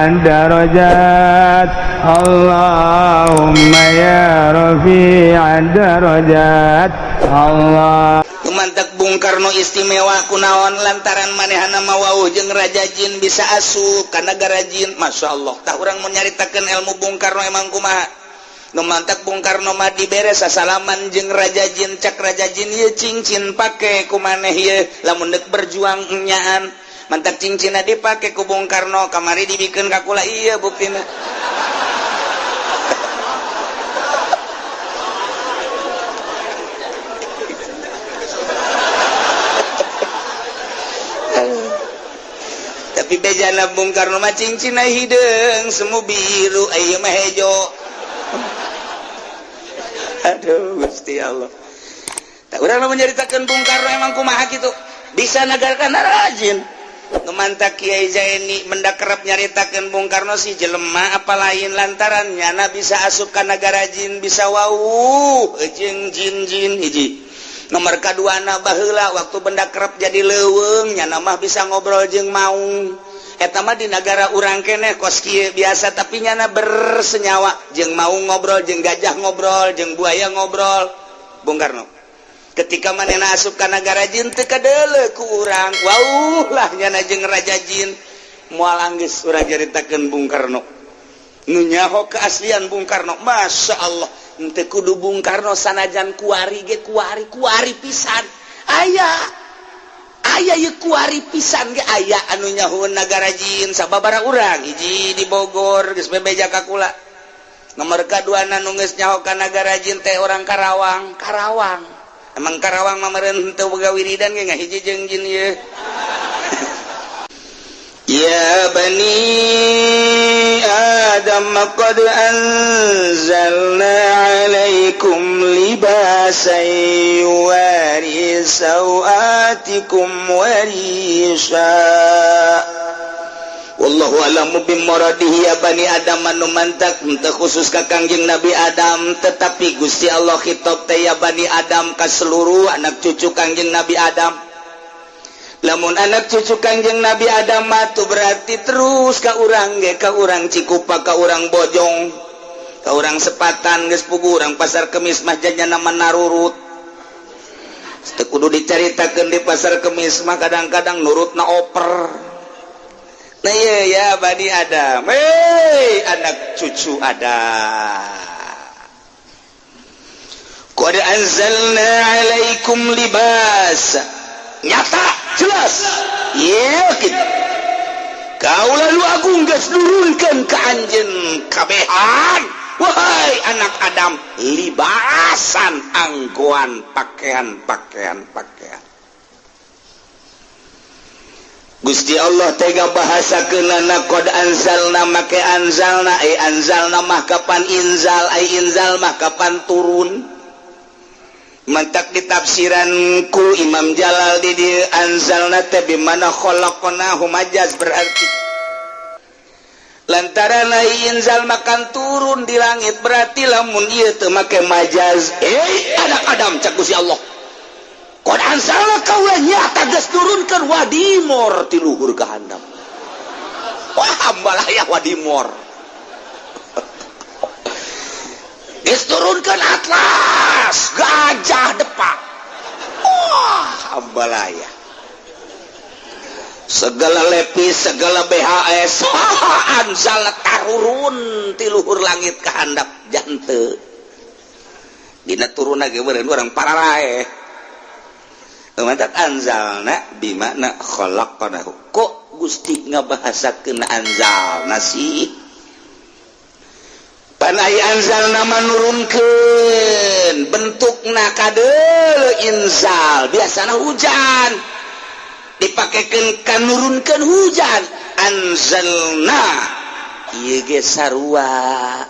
الدرجات اللهم يا رفيع الدرجات الله. Mantak Bung Karno istimewa kunaon? Lantaran manehna mah wawuh jeung raja jin, bisa asup ka nagara jin. Masya Allah, tah urang mau nyaritakeun ilmu Bung Karno emang kumaha. Nu mantak Bung Karno mah dibere sasalaman jeung raja jin. Cak raja jin, "Ieu cincin pake ku maneh ieu lamun deuk berjuang nyaan." Mantak cincinna dipake ku Bung Karno, kamari dibikeun ka kula. Ieu buktina. Tapi bejana Bung Karno mah cincin hideung semu biru, ayo mah hejo. Aduh, Gusti Allah. Tah, urang mah menyeritakeun Bung Karno emang kumaha kitu bisa nagarkan rajin. Nu mantak Kiai Zaini mendak kerap nyaritakeun Bung Karno si jelema apa lain, lantaran nyana bisa asup ka nagara jin, bisa wawuh jeung jin-jin. Hiji nomor kaduana, baheula waktu benda kerap jadi leuweung, nyana mah bisa ngobrol jeung maung. Eta mah di negara urang keneh kos kieu biasa, tapi nyana bersenyawa jeung maung, ngobrol jeung gajah, ngobrol jeung buaya, ngobrol Bung Karno. Ketika manehna asup ka nagara jin, teu kadeuleu ku urang, wawuh lah nyana jeung raja jin. Moal anggeus urang caritakeun Bung Karno. Nu nyaho keaslian Bung Karno, Masya Allah, henteu kudu Bung Karno, sanajan kuari ge, kuari kuari pisan aya, aya ye kuari pisan ge aya anu nyahoeun nagara jin sababara urang. Hiji di Bogor geus bebeja ka kula. Nomor kadua nu geus nyaho ka nagara jin teh orang Karawang. Karawang, emang Karawang mah meureun henteu boga wiridan ge, ngahiji jeung jin ieu. يا بني آدم قد أنزلنا عليكم لباسا يواري سوآتكم وريشا والله أعلم بمراده. يا بني آدم, anu mantak henteu khusus ka Kangjeng Nabi Adam, tetapi Gusti Allah khitab teh ya bani Adam ka seluruh anak cucu Kangjeng Nabi Adam. Lamun anak cucu Kangjeng Nabi Adam matu, berarti terus ka urang ge, ka urang Cikupa, ka urang Bojong, ka urang Sepatan, geus puguh urang Pasar Kemis mah janyana narurut. Teu kudu dicaritakeun, di Pasar Kemis mah kadang-kadang nurutna oper. Nah iya, ya bani Adam, hei anak cucu Adam, قد أنزلنا عليكم لباسا. Nyata jelas yakin kaula nu agung geus nurunkeun ka anjeun kabehan, wahai anak Adam, لباسا anggoan, pakaian, pakaian, pakaian. Gusti Allah tega bahasa kenana قد أنزلنا, make أنزلنا. Eh, أنزلنا mah kapan inzal? Ai inzal mah kapan turun? Mantak ditafsiran ku Imam Jalal di dieu, أنزلنا teh بمعنى خلقناه, majaz berarti. Lantaran ai inzal makan turun di langit, berarti lamun ieu teu make majaz, eh anak Adam, cak Gusti Allah, قد أنزلنا, kaula nyata geus nurunkeun wadimor ti luhur ka handap. Wah, ambalaya wadimor. Geus turunkeun atlas gajah depak. Wah, ambalaya segala lepis, segala BHS. أنزل tarurun ti luhur langit ka handap jante. Dina turun ge beureun urang pararaeh. Mantak أنزلنا بمعنى خلقناه. Kok Gusti ngabahasakeun أنزلنا sih? Pan ai أنزلنا nurunkeun, bentukna kadeuleu inzal, biasana hujan, dipakekeun ka nurunkeun hujan. أنزلنا ieu ge sarua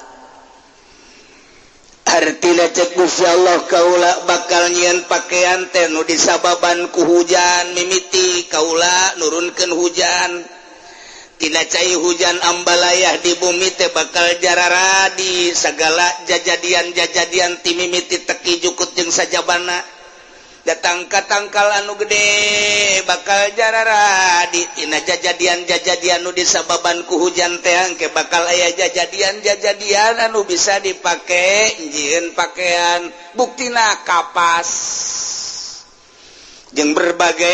artina. Cek Gusti Allah, kaula bakal nyieun pakaian teh nu disababan ku hujan. Mimiti kaula nurunkeun hujan, tina cai hujan ambalayah di bumi teh bakal jararadi segala jajadian-jajadian, ti mimiti teki, jukut jeung sajabana, datang ka tangkal anu gede bakal jararadi. Tina jajadian-jajadian nu disababan ku hujan teh, engke bakal aya jajadian-jajadian anu bisa dipake jieun pakaian. Buktina kapas jeung berbagai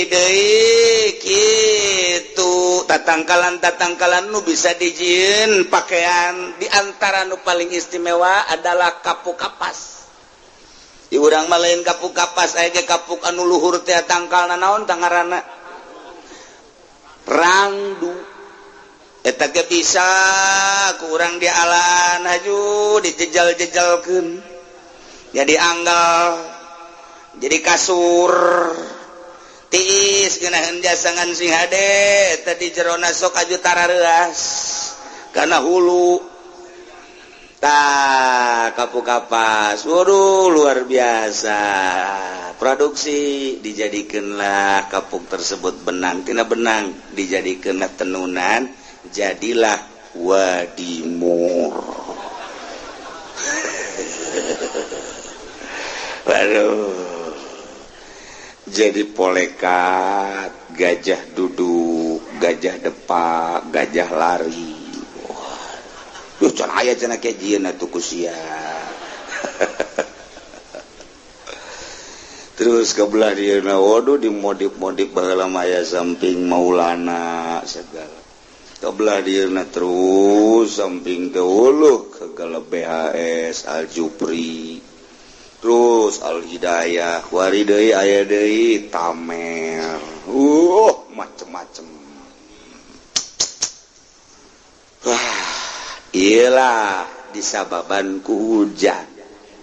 deui kitu tatangkalan-tatangkalan nu bisa dijieun pakaian. Di antara nu paling istimewa adalah kapuk kapas. Di urang mah lain kapuk kapas aya ge, kapuk anu luhur teh, tangkalna naon tangarana, rangdu. Eta ge bisa ku urang dialan, haju dijejal-jejalkeun jadi anggal, jadi kasur tiis, ngeunaheun jasangan sing hade. Tadi jerona sok aju tarareas karena hulu. Tah, kapuk kapas, waduh, luar biasa produksi. Dijadikanlah kapuk tersebut benang, tina benang dijadikanlah tenunan, jadilah wadimor. Waduh, jadi polekat, gajah duduk, gajah depak, gajah lari. Wah, duh, can aya cenah kayak jieun atuh ku sia. Terus ke belah dieuna, waduh, dimodif-modif, baheula mah aya samping Maulana segala. Ke belah dieuna terus samping teh, uluh, segala BHS Al Jupri, terus Al Hidayah, wari deui aya deui Tamer, macem-macem. Wah, iyalah disababan ku hujan.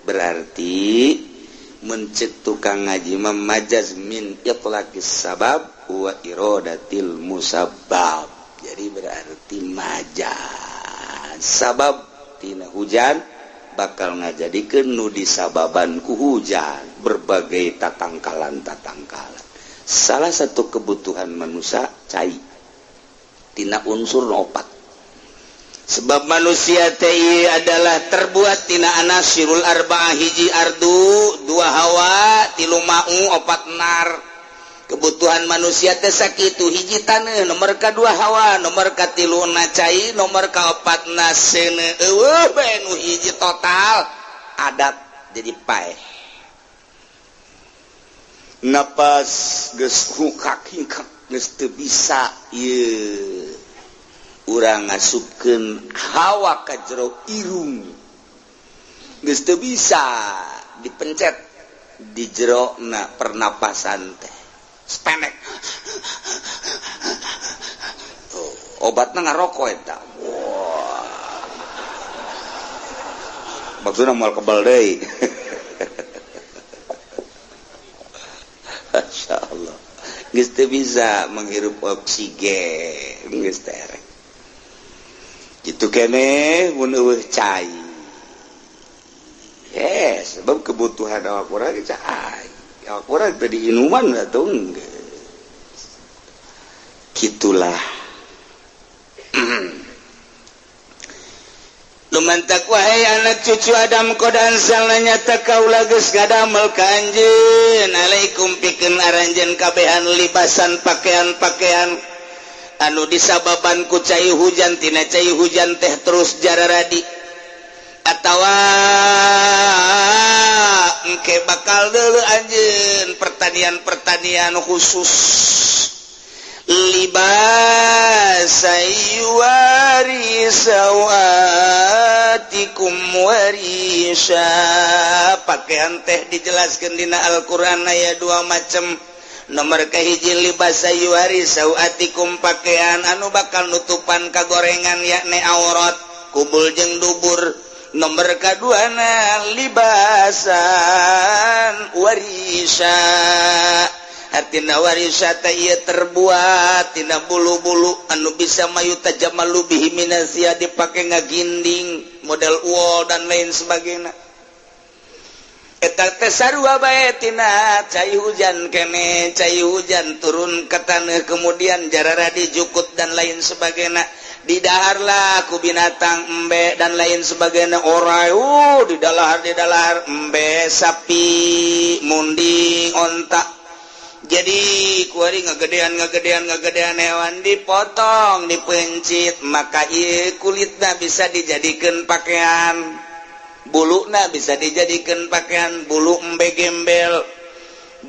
Berarti mencek tukang ngaji, majaz min itlaqis sabab wa iradatil musabbab. Jadi berarti majaz sabab tina hujan bakal ngajadikeun nu disababan ku hujan berbagai tatangkalan-tatangkalan. Salah satu kebutuhan manusia cai, tina unsur opat, sebab manusia teh adalah terbuat tina anasirul arba'ah: hiji ardu, dua hawa, tilu ma'u, opat nar. Kebutuhan manusia teh sakitu: hiji taneuh, nomor kedua hawa, nomor katilu na cai, nomor kaopat na seuneu. Eueuh bae nu hiji total adat, jadi paeh. Napas geus hukak geus teu bisa ieu, urang ngasupkeun hawa ka jero irung geus teu bisa, dipencet di jero na pernapasan teh pendek. Tuh, obatna ngarokok eta. Wah, maksudna moal kebal deui. Masya Allah, geus teu bisa menghirup oksigen, geus terek kitu keneh mun eueuh cai. Yes, sebab kebutuhan awak urang cai, awak urang teh diinuman atuh geus gitulah. Lumantak, wahai anak cucu Adam, qad anzalna, nyata kaula geus ngadamel ka anjeun, alaikum pikeun aranjeun kabehan, libasan pakaian-pakaian anu disababan ku cai hujan. Tina cai hujan teh terus jararadi atawa engke bakal deuleu anjeun pertanian-pertanian khusus. Libasa yuwari sawatikum warisha. Pakaian teh dijelaskan dina Al-Qur'an aya dua macam. Nomor kahiji, libasa yuwari sawatikum, pakaian anu bakal nutupan kagorengan, yakni aurat kubul jeung dubur. Nomor kaduana, libasan warisha. Artina warisata ieu terbuat tina bulu-bulu anu bisa mayu tajamalu bihi minasia, dipake ngaginding model wol dan lain sebagainya. Eta teh sarua bae tina cai hujan kene. Cai hujan turun ke tanah, kemudian jarara dijukut dan lain sebagainya, didaharlah ku binatang embe dan lain sebagainya, orai, didalahar, didalahar embe, sapi, munding, onta. Jadi kuari ngagedean ngagedean ngagedean, hewan dipotong, dipencit, maka ieu kulitna bisa dijadikan pakaian, buluna bisa dijadikan pakaian, bulu embe gembel,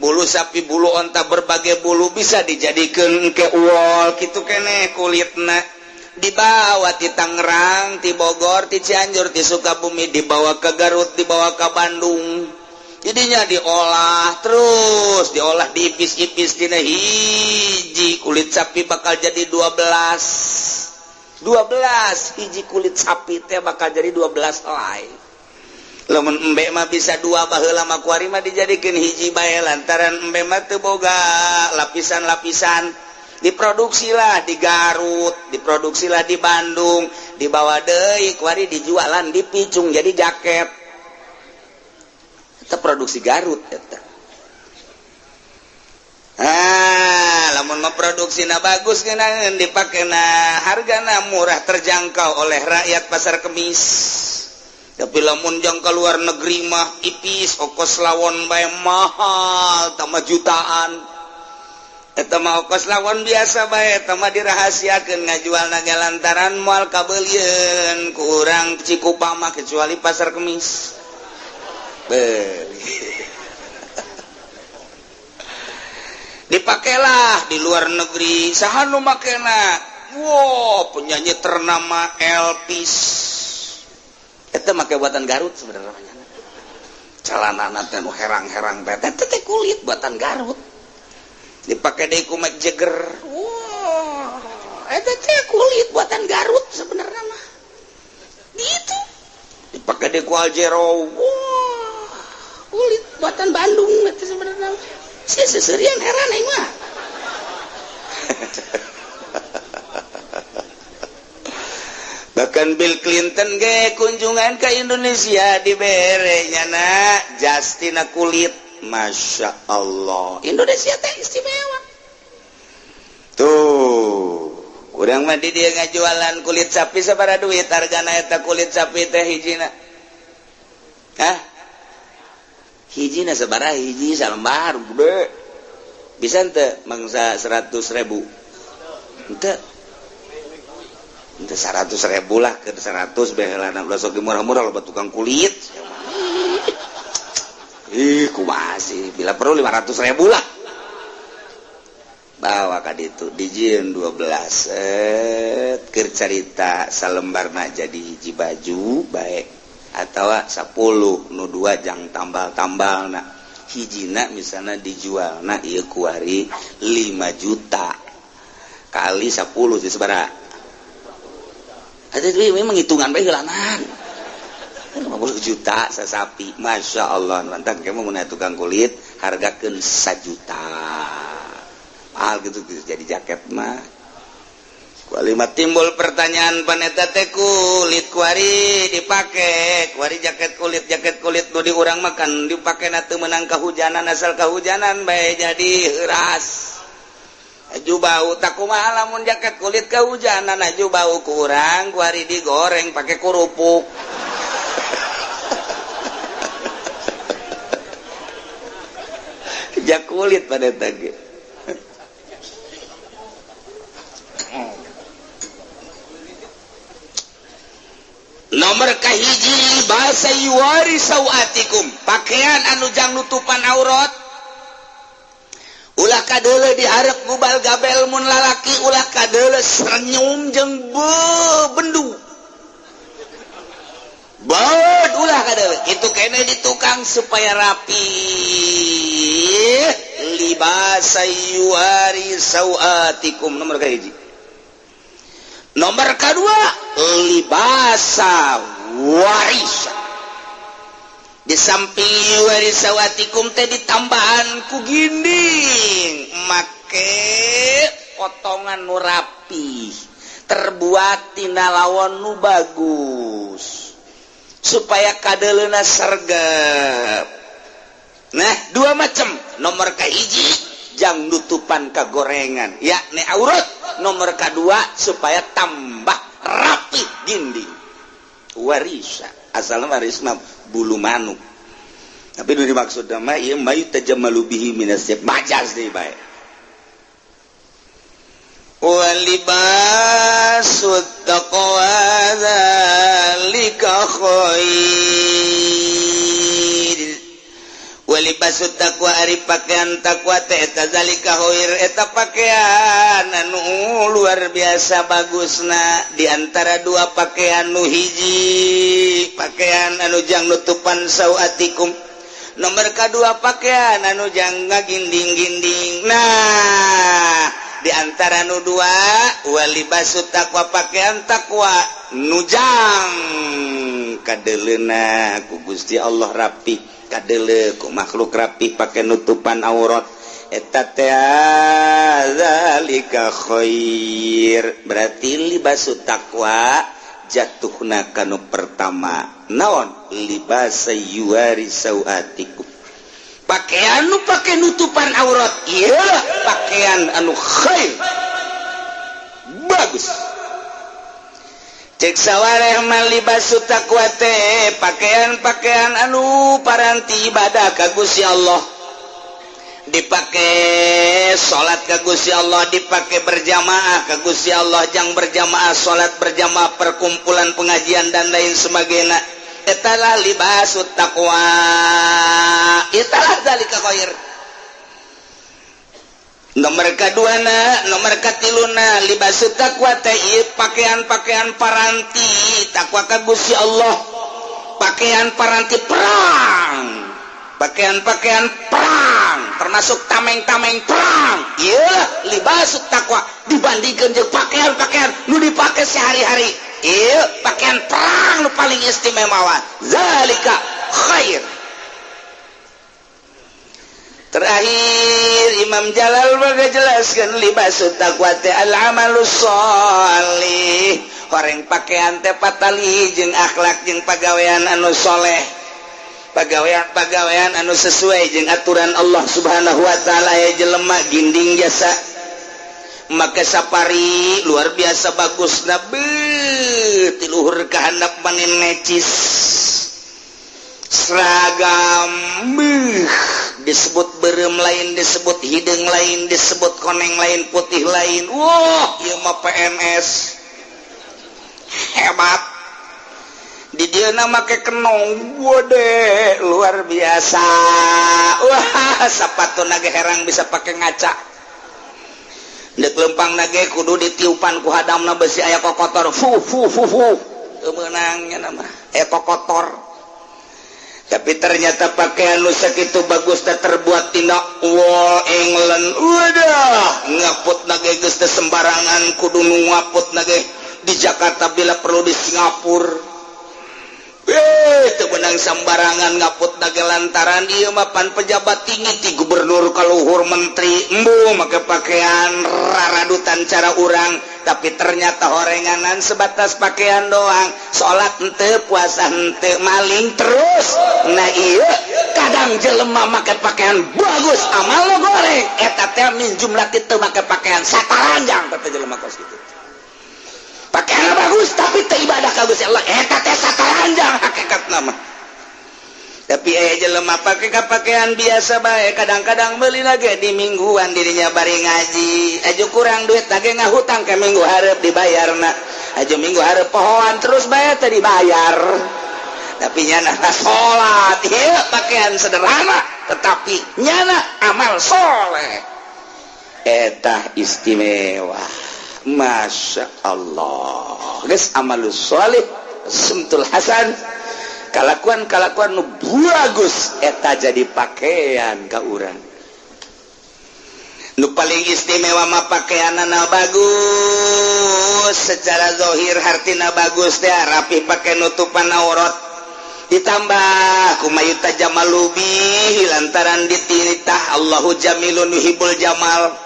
bulu sapi, bulu onta, berbagai bulu bisa dijadikan ke wol gitu kene. Kulitna dibawa ti Tangerang, ti Bogor, ti Cianjur, ti Sukabumi, dibawa ke Garut, dibawa ke Bandung. Jadinya diolah, terus diolah, diipis-ipis, dina hiji kulit sapi bakal jadi 12, 12 hiji kulit sapi teh bakal jadi 12 helai. Lamun embe mah bisa dua, baheula mah, kuari mah dijadikeun hiji bae lantaran embe mah teu boga lapisan-lapisan. Diproduksilah di Garut, diproduksilah di Bandung, dibawa deui kuari, dijualan, dipicung jadi jaket. Eta produksi Garut eta. Ah, lamun mah produksina bagus, ngeunaheun dipakena, hargana murah, terjangkau oleh rakyat Pasar Kemis. Tapi lamun jang ke luar negeri mah ipis, ongkos lawon bae mahal, tambah jutaan. Eta mah ongkos lawon biasa bae, eta mah dirahasiakeun ngajualna ge lantaran moal kabeulieun ku urang Cikupa mah, kecuali Pasar Kemis beli. Dipakailah di luar negeri. Saha nu makena? Wow, penyanyi ternama Elvis itu make buatan Garut sebenarnya. Celana teh nu herang-herang teh, teh kulit buatan Garut. Dipakai deui ku Mick Jagger. Wah, eta teh kulit buatan Garut sebenarnya mah. Itu dipakai deui ku Aljero. Wah, kulit buatan Bandung itu sebenarnya. Sia seserian, heran aing mah. Bahkan Bill Clinton ge kunjungan ke Indonesia dibere nyana jas tina kulit. Masya Allah, Indonesia teh istimewa tuh. Urang mah di dieu ngajualan kulit sapi, sabaraha duit hargana eta kulit sapi teh hijina? Hah, hijina sabaraha? Hiji salembar gede bisa ente mangsa 100.000 ente? Ente 100.000 lah, ke 100 baheulana ulah sok murah-murah, loba tukang kulit. Ih, kumaha sih, bila perlu 500.000 lah. Bawa ka ditu, dijieun 12 set. Keur carita, salembarna jadi hiji baju baik atau 10, nu dua jang tambal-tambal. Na hijina misalnya dijual na ieu kuari 5 juta kali 10 sih sabaraha? Ada memang hitungan bae heulanan. 50 juta sasapi. Masya Allah, mantap. Kamu mau tukang kulit hargakeun 1 juta, mahal gitu, gitu jadi jaket mah. Kualima timbul pertanyaan, paneta teh kulit kuari dipake kuari jaket kulit, jaket kulit nu di urang makan dipake na teu meunang kahujanan, asal kahujanan bae jadi heuras, aju bau. Tak kumaha lamun jaket kulit kehujanan aju bau? Kurang kuari digoreng pakai kerupuk. Jak kulit pada tadi. Nomor kahiji, libasa yuwari sawatikum, pakaian anu jang nutupan aurat. Ulah kadeuleu diharap gubal gabel mun lalaki, ulah kadeuleu senyum jeung bendu bod, ulah kadeuleu. Itu kene di tukang supaya rapi. Libasa yuwari sawatikum nomor kahiji. Nomor kedua, libasa warisa. Di samping yuwari sawatikum teh ditambahan ku ginding, make potongan nu rapi, terbuat tina lawon nu bagus supaya kadeleuna sergap. Nah, dua macam. Nomor kahiji jang nutupan kagorengan, yakni aurat. Nomor kedua supaya tambah rapi dinding. Warisa asalnya waris mah bulu manuk. Tapi nu dimaksud mah ieu ma yutajammalu bihi minas majas deui bae. Wa libasut taqwa dzalika khair. Wa libasut taqwa, ari pakaian takwa teh eta zalika khair, eta pakaian anu luar biasa bagusna. Di antara dua pakaian, nu hiji pakaian anu jang nutupan sauatikum, nomor kedua pakaian anu jang ngaginding-ginding. Nah, di antara nu dua, walibasut taqwa, pakaian takwa nujang kadeleuna ku Gusti Allah rapi, kadele ku makhluk rapi, pakai nutupan aurat, eta teh zalika khair. Berarti libasu taqwa jatuhna kanu pertama. Naon? Libasa yuwari sauatikum, pakaian nu pake nutupan aurat, iya pakaian anu khair, bagus. Cek sawareh mah libasu taqwa teh pakaian-pakaian anu paranti ibadah ka Gusti Allah, dipake salat ka Gusti Allah, dipake berjamaah ka Gusti Allah, jang berjamaah, salat berjamaah, perkumpulan pengajian, dan lain sebagainya. Etalah libasut taqwa, italah zalika khair. Nomor kaduana, nomor katiluna, libasu taqwa teh ieu pakaian-pakaian paranti takwa ka Gusti Allah, pakaian paranti perang, pakaian-pakaian perang termasuk tameng-tameng perang. Ieu libasu taqwa dibandingkan jeung pakaian-pakaian nu dipake sehari-hari, ieu pakaian perang nu paling istimewa, zalika khair. Terakhir Imam Jalal jelaskan libasu taqwa teh al amalus sholih. Horeng pakaian teh patali jeung akhlak jeung pagawean anu soleh, pagawean-pagawean anu sesuai jeung aturan Allah Subhanahu wa taala. Ya jelema ginding jasa make safari luar biasa bagus, nabi tiluhur ka handap manin necis seragam, beuh, disebut berem lain, disebut hidung lain, disebut koneng lain, putih lain. Wah, ieu mah PNS hebat. Di dia make kenong wode luar biasa. Wah, sepatu naga herang bisa pakai ngaca. Dek lempang nage kudu ditiupan ku hadamna besi aya kokotor, fu fu fu fu, teu meunangnya nama aya kokotor. Tapi ternyata pakaian nu sakitu bagus teh terbuat tina wol England. Wadah, ngaput nage geus teu sembarangan, kudu nu ngaput nage di Jakarta, bila perlu di Singapura. Eh, teu meunang sembarangan ngaput nage lantaran ieu mah pan pejabat tinggi, ti gubernur kaluhur menteri. Embu make pakaian raradutan cara urang, tapi ternyata horenganan sebatas pakaian doang, salat henteu, puasa henteu, maling terus. Nah, iya kadang jelema make pakaian bagus, amal lo goreng. Eta teh min jumlah itu make pakaian sataranjang. Teh jelema kos kitu pakaian bagus tapi teu ibadah ka Gusti Allah, eta teh sataranjang hakikat nama. Tapi aya jelema pake pakaian biasa bae, kadang-kadang beli lagi di mingguan dirinya bari ngaji aja kurang duit lagi, ngahutang ke minggu hareup dibayar. Aja minggu hareup pohoan terus bayar teh dibayar, tapi nyana salat. Ieu pakaian sederhana tetapi nyana amal soleh, eta istimewa. Masya Allah, geus amalus soleh, sumtul hasan, kalakuan-kalakuan nu bagus eta jadi pakaian ka urang. Nu paling istimewa mah pakaianana bagus secara zohir, hartina bagus teh rapi, pakai nutupan aurat, ditambah ku ma yutajammalu bihi lantaran dititah Allahu jamilun yuhibbul jamal.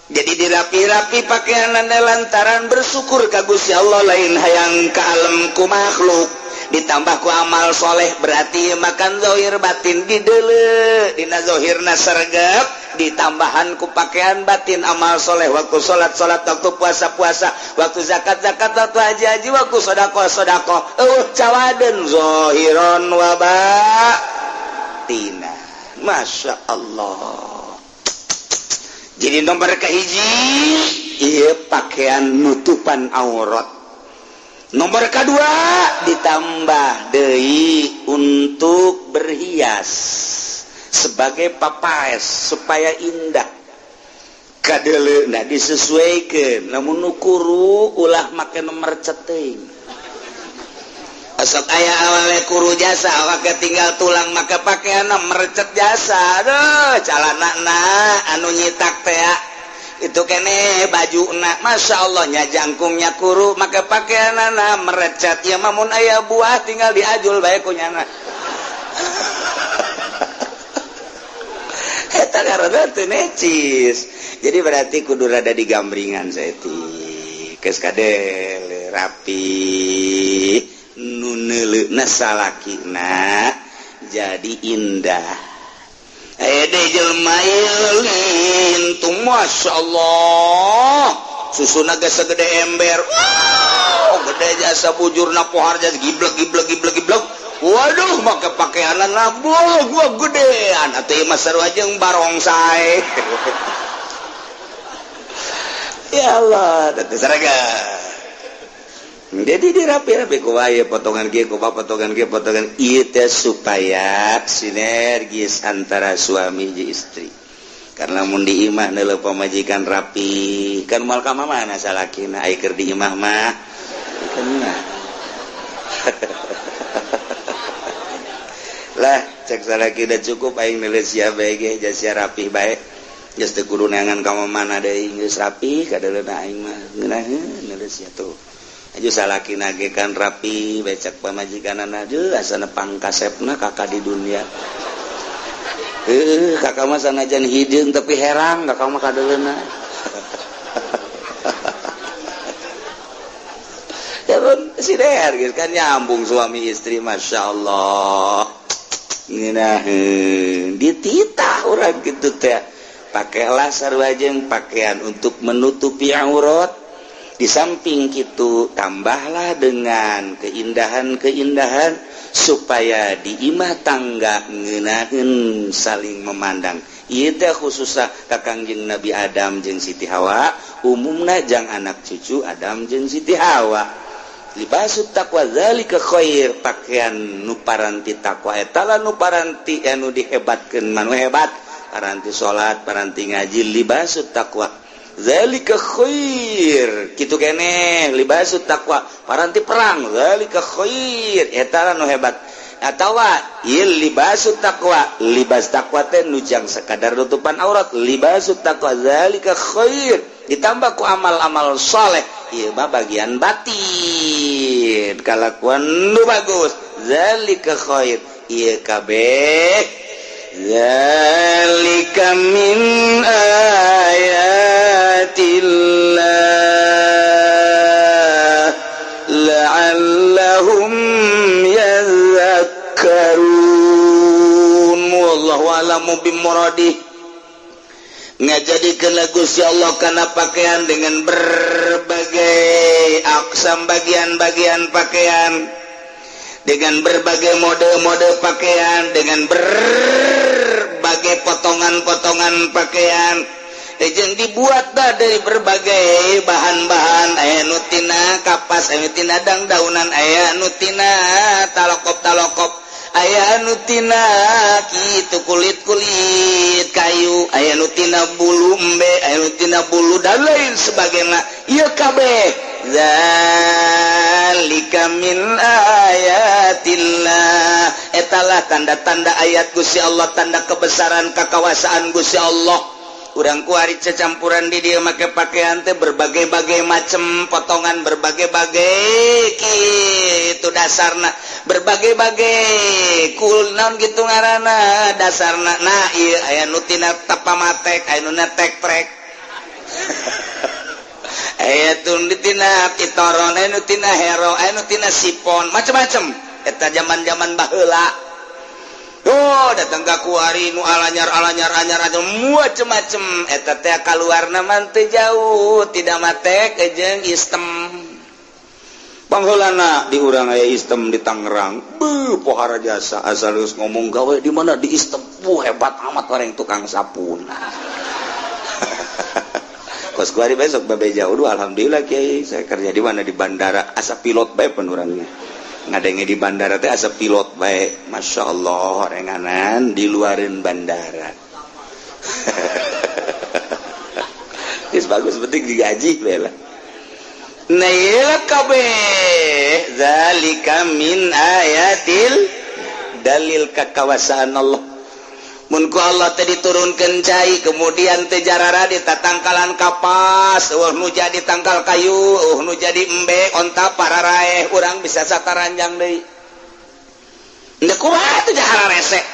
Jadi dirapi-rapi pakaian lantaran bersyukur ka Gusti Allah, lain hayang ka alam ku makhluk. Ditambah ku amal soleh, berarti makan zohir batin didele. Dina zohirna sergap, ditambahan ku pakaian batin amal soleh, waktu salat salat, waktu puasa puasa, waktu zakat zakat, waktu haji haji, waktu sodakoh sodakoh. Cawaden zohiron waba. Artina Masya Allah. Jadi nomor kahiji iya pakaian nutupan aurat. Nomor kedua ditambah deui untuk berhias sebagai papaes supaya indah kadele. Nah, disesuaikan, namun nu kuru ulah make nomor ceting. Sok aya awalnya kuru jasa, awak tinggal tulang, maka pakaian merecet jasa. Aduh, calana na anu nyitak teh itu kene baju na, Masya Allah nya, jangkungnya kuru, maka pakaian na merecet ya. Mamun aya buah tinggal diajul bae ku nyana. Eta karena teu necis. Jadi berarti kudu rada digambringan saeutik, geus kadel rapi, nu neuleuna salakina jadi indah. Aya deui jelema lintung, Masya Allah, susuna ge segede ember. Wow, gede jasa, bujurna pohar jasa, giblek giblek giblek giblek. Waduh, make pakaian labuh gua gedean atuh ieu mah, sarua jeung barongsai. Ya Allah, teu sarega. Jadi dirapi-rapi ku wae, potongan kieu, kumaha potongan kieu, potongan ieu teh, supaya sinergis antara suami jeung istri. Karena mun di imah neuleuh pamajikan rapi kan moal ka mana salakina, ai keur di imah mah kan mah lah cek salaki, udah cukup aing neuleuh sia bae ge, sia rapi bae, geus teu kudu neangan ka mana deui, geus rapi kadeuleuna aing mah, ngeunaheun neuleuh sia tuh. Aju salaki nage kan rapi, becek pamajikanana, aduh, asana pangkasepna kakak di dunia. Heuh, kakak mah sanajan hideung tapi herang kakak mah kadeuleuna. Ya si der gitu kan, nyambung suami istri, Masya Allah, ngeunaheun dititah urang gitu teh. Pakailah sarua jeung pakaian untuk menutupi aurat. Di samping itu tambahlah dengan keindahan-keindahan supaya di imah tangga ngeunaheun saling memandang. Ieu teh khususnya ka Kangjeng Nabi Adam jeung Siti Hawa, umumna jang anak cucu Adam jeung Siti Hawa. Libasut taqwa zalika khair, pakaian nu paranti takwa eta lah nu paranti anu dihebatkeun, manu hebat paranti salat, paranti ngaji. Libasut taqwa zalika khair, kitu keneh libasut taqwa paranti perang, zalika khair, eta lah nu hebat. Atawa ieu libasut taqwa, libas taqwa teh nu jang sekadar nutupan aurat. Libasut taqwa zalika khair ditambah ku amal-amal soleh, ieu mah bagian batin, kalakuan nu bagus. Zalika khair, ieu kabeh zalika min ayatillah la'allahum yadhakkarun. Wallahu a'lamu bimuradih. Ngajadikeun Gusti Allah kana pakaian dengan berbagai aksam bagian-bagian pakaian, dengan berbagai mode-mode pakaian, dengan berbagai potongan-potongan pakaian jeung dibuat dah dari berbagai bahan-bahan. Aya nu tina kapas, aya nu tina dang-daunan, aya nu tina talokop-talokop, aya nu tina kitu kulit-kulit kayu, aya nu tina bulu embe, aya nu tina bulu dan lain sebagainya. Ieu kabeh zalika min ayatillah, etalah tanda-tanda ayat Gusti Allah, tanda kebesaran kekawasaan Gusti Allah. Urang kuari cecampuran di dia make pakaian teh berbagai-bagai macam potongan, berbagai-bagai gitu dasarna, berbagai-bagai kul naon gitu ngaranna dasarna. Nah, iya, aya nu tina tapamatek, aya nu tek trek, aya tun tina pitoron, aya nu tina hero, aya nu tina sipon, macam-macam. Eta zaman-zaman baheula. Oh, datang ka kuari nu alanyar alanyar anyar anyar macem-macem. Eta teh kaluarna mah teu jauh tidak matek jeung istem. Pangheulana di urang aya Istem di Tangerang. Beuh, pohara jasa, asal geus ngomong gawe di mana, di Istem. Wuh, hebat amat orang tukang sapun. Kos kuari besok babe jauh, duh, alhamdulillah kiai, saya kerja di mana, di bandara, asa pilot bae penurangnya. Ngadenge di bandara teh asa pilot bae. Masya Allah, renganan di luarin bandara. Geus bagus, penting digaji bae lah. Nah, ieu kabeh zalika min ayatil, dalil kakawasaan Allah. Mun ku Allah teh diturunkeun cai, kemudian teh jarara di tatangkalan kapas, eueuh nu jadi tangkal kayu, eueuh nu jadi embe, onta pararaeh, urang bisa sataranjang deui. Ndek kumaha tuh jahara rese.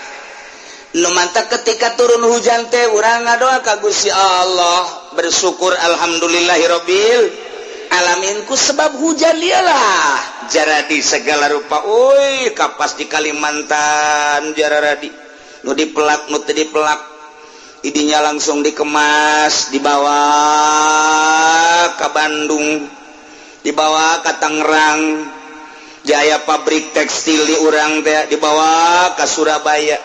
Nu mantak ketika turun hujan teh urang ngadoa ka Gusti Allah, bersyukur alhamdulillahirabbil alamin ku sebab hujan dialah jaradi segala rupa. Oi, kapas di Kalimantan jaradi, nu dipelak, nu teu dipelak, idinya langsung dikemas, dibawa ke Bandung, dibawa ke Tangerang Jaya, pabrik tekstil di urang teh dibawa ke Surabaya.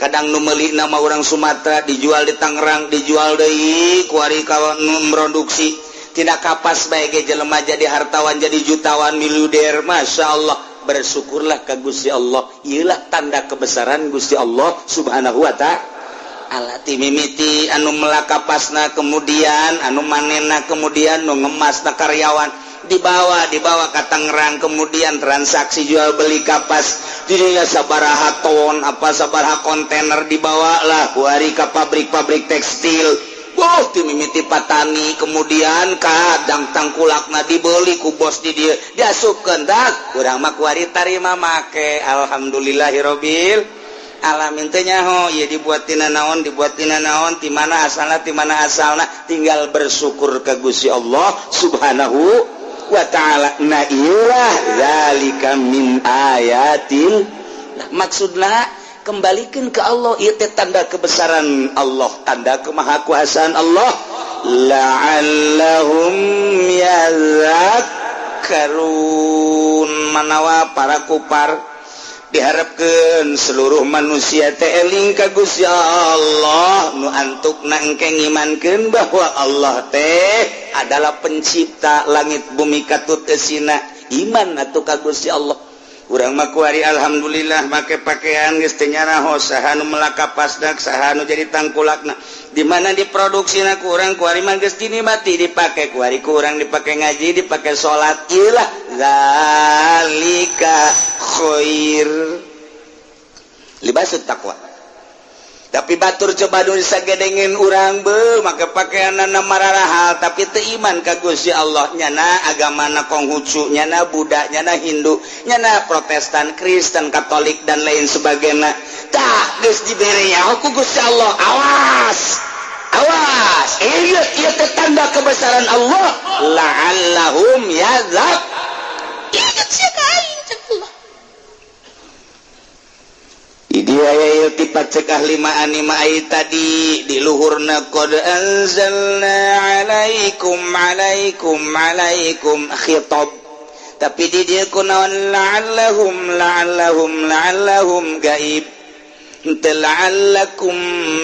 Kadang nu meuli nama orang Sumatera, dijual di Tangerang, dijual deui kuari ka nu produksi. Tidak kapas bae ge jelema jadi hartawan, jadi jutawan, miliuder. Masya Allah, bersyukurlah ke Gusti Allah. Iyalah tanda kebesaran Gusti Allah Subhanahu wa Ta'ala. Ti mimiti anu melak kapasna, kemudian anu manena, kemudian nu ngemasna, karyawan dibawa dibawa ke Tangerang, kemudian transaksi jual beli kapas dirinya sabaraha ton, apa sabaraha kontainer, dibawa lah kuari ke pabrik-pabrik tekstil. Wah, ti mimiti patani, kemudian kadang tangkulakna dibeli ku bos di dieu, diasupkeun dak urang mah kuari tarima make. Alhamdulillahirabbil alamin. Teh nyaho ieu dibuat tina naon, dibuat tina naon, ti mana asalna, ti mana asalna, tinggal bersyukur ke Gusti Allah Subhanahu wa Ta'ala. Nah, iyalah zalika min ayatil. Nah, maksudna kembalikan ke Allah, ieu teh tanda kebesaran Allah, tanda kemahakuasaan Allah. La'allahum yadhakkarun. Manawa para kupar diharapkan seluruh manusia teh eling ka Gusti Allah, nu antukna engke ngimankeun bahwa Allah teh adalah pencipta langit bumi katut esina. Iman atuh ka Gusti Allah. Urang mah kuari alhamdulillah make pakaian geus teu nyaraho saha nu melak kapasna, saha nu jadi tangkulakna, di mana diproduksina. Ku urang kuari mah geus dinikmati, dipake kuari ku urang, dipake ngaji, dipake salat. Iyalah zalika khair libasut taqwa. Tapi batur coba nu sagedengin urang be make pakaian mararahal, tapi teu iman ka Gusti Allah. Nyana agamana Konghucu, nyana Buddha, nyana Hindu, nyana Protestan, Kristen, Katolik, dan lain sebagainya. Tah, geus dibere nyaho ku Gusti Allah, awas, awas, ieu ieu teh tanda kebesaran Allah. La'allahum yadzak. Ingat sia ka aing, cek Allah. Dia iltifat cek ahli ma'ani ma'ai tadi di luhurna qad anzalna alaikum alaikum alaikum khitab, tapi di dia kunaon? La'allahum, la'allahum, la'allahum gaib. Henteu la'allakum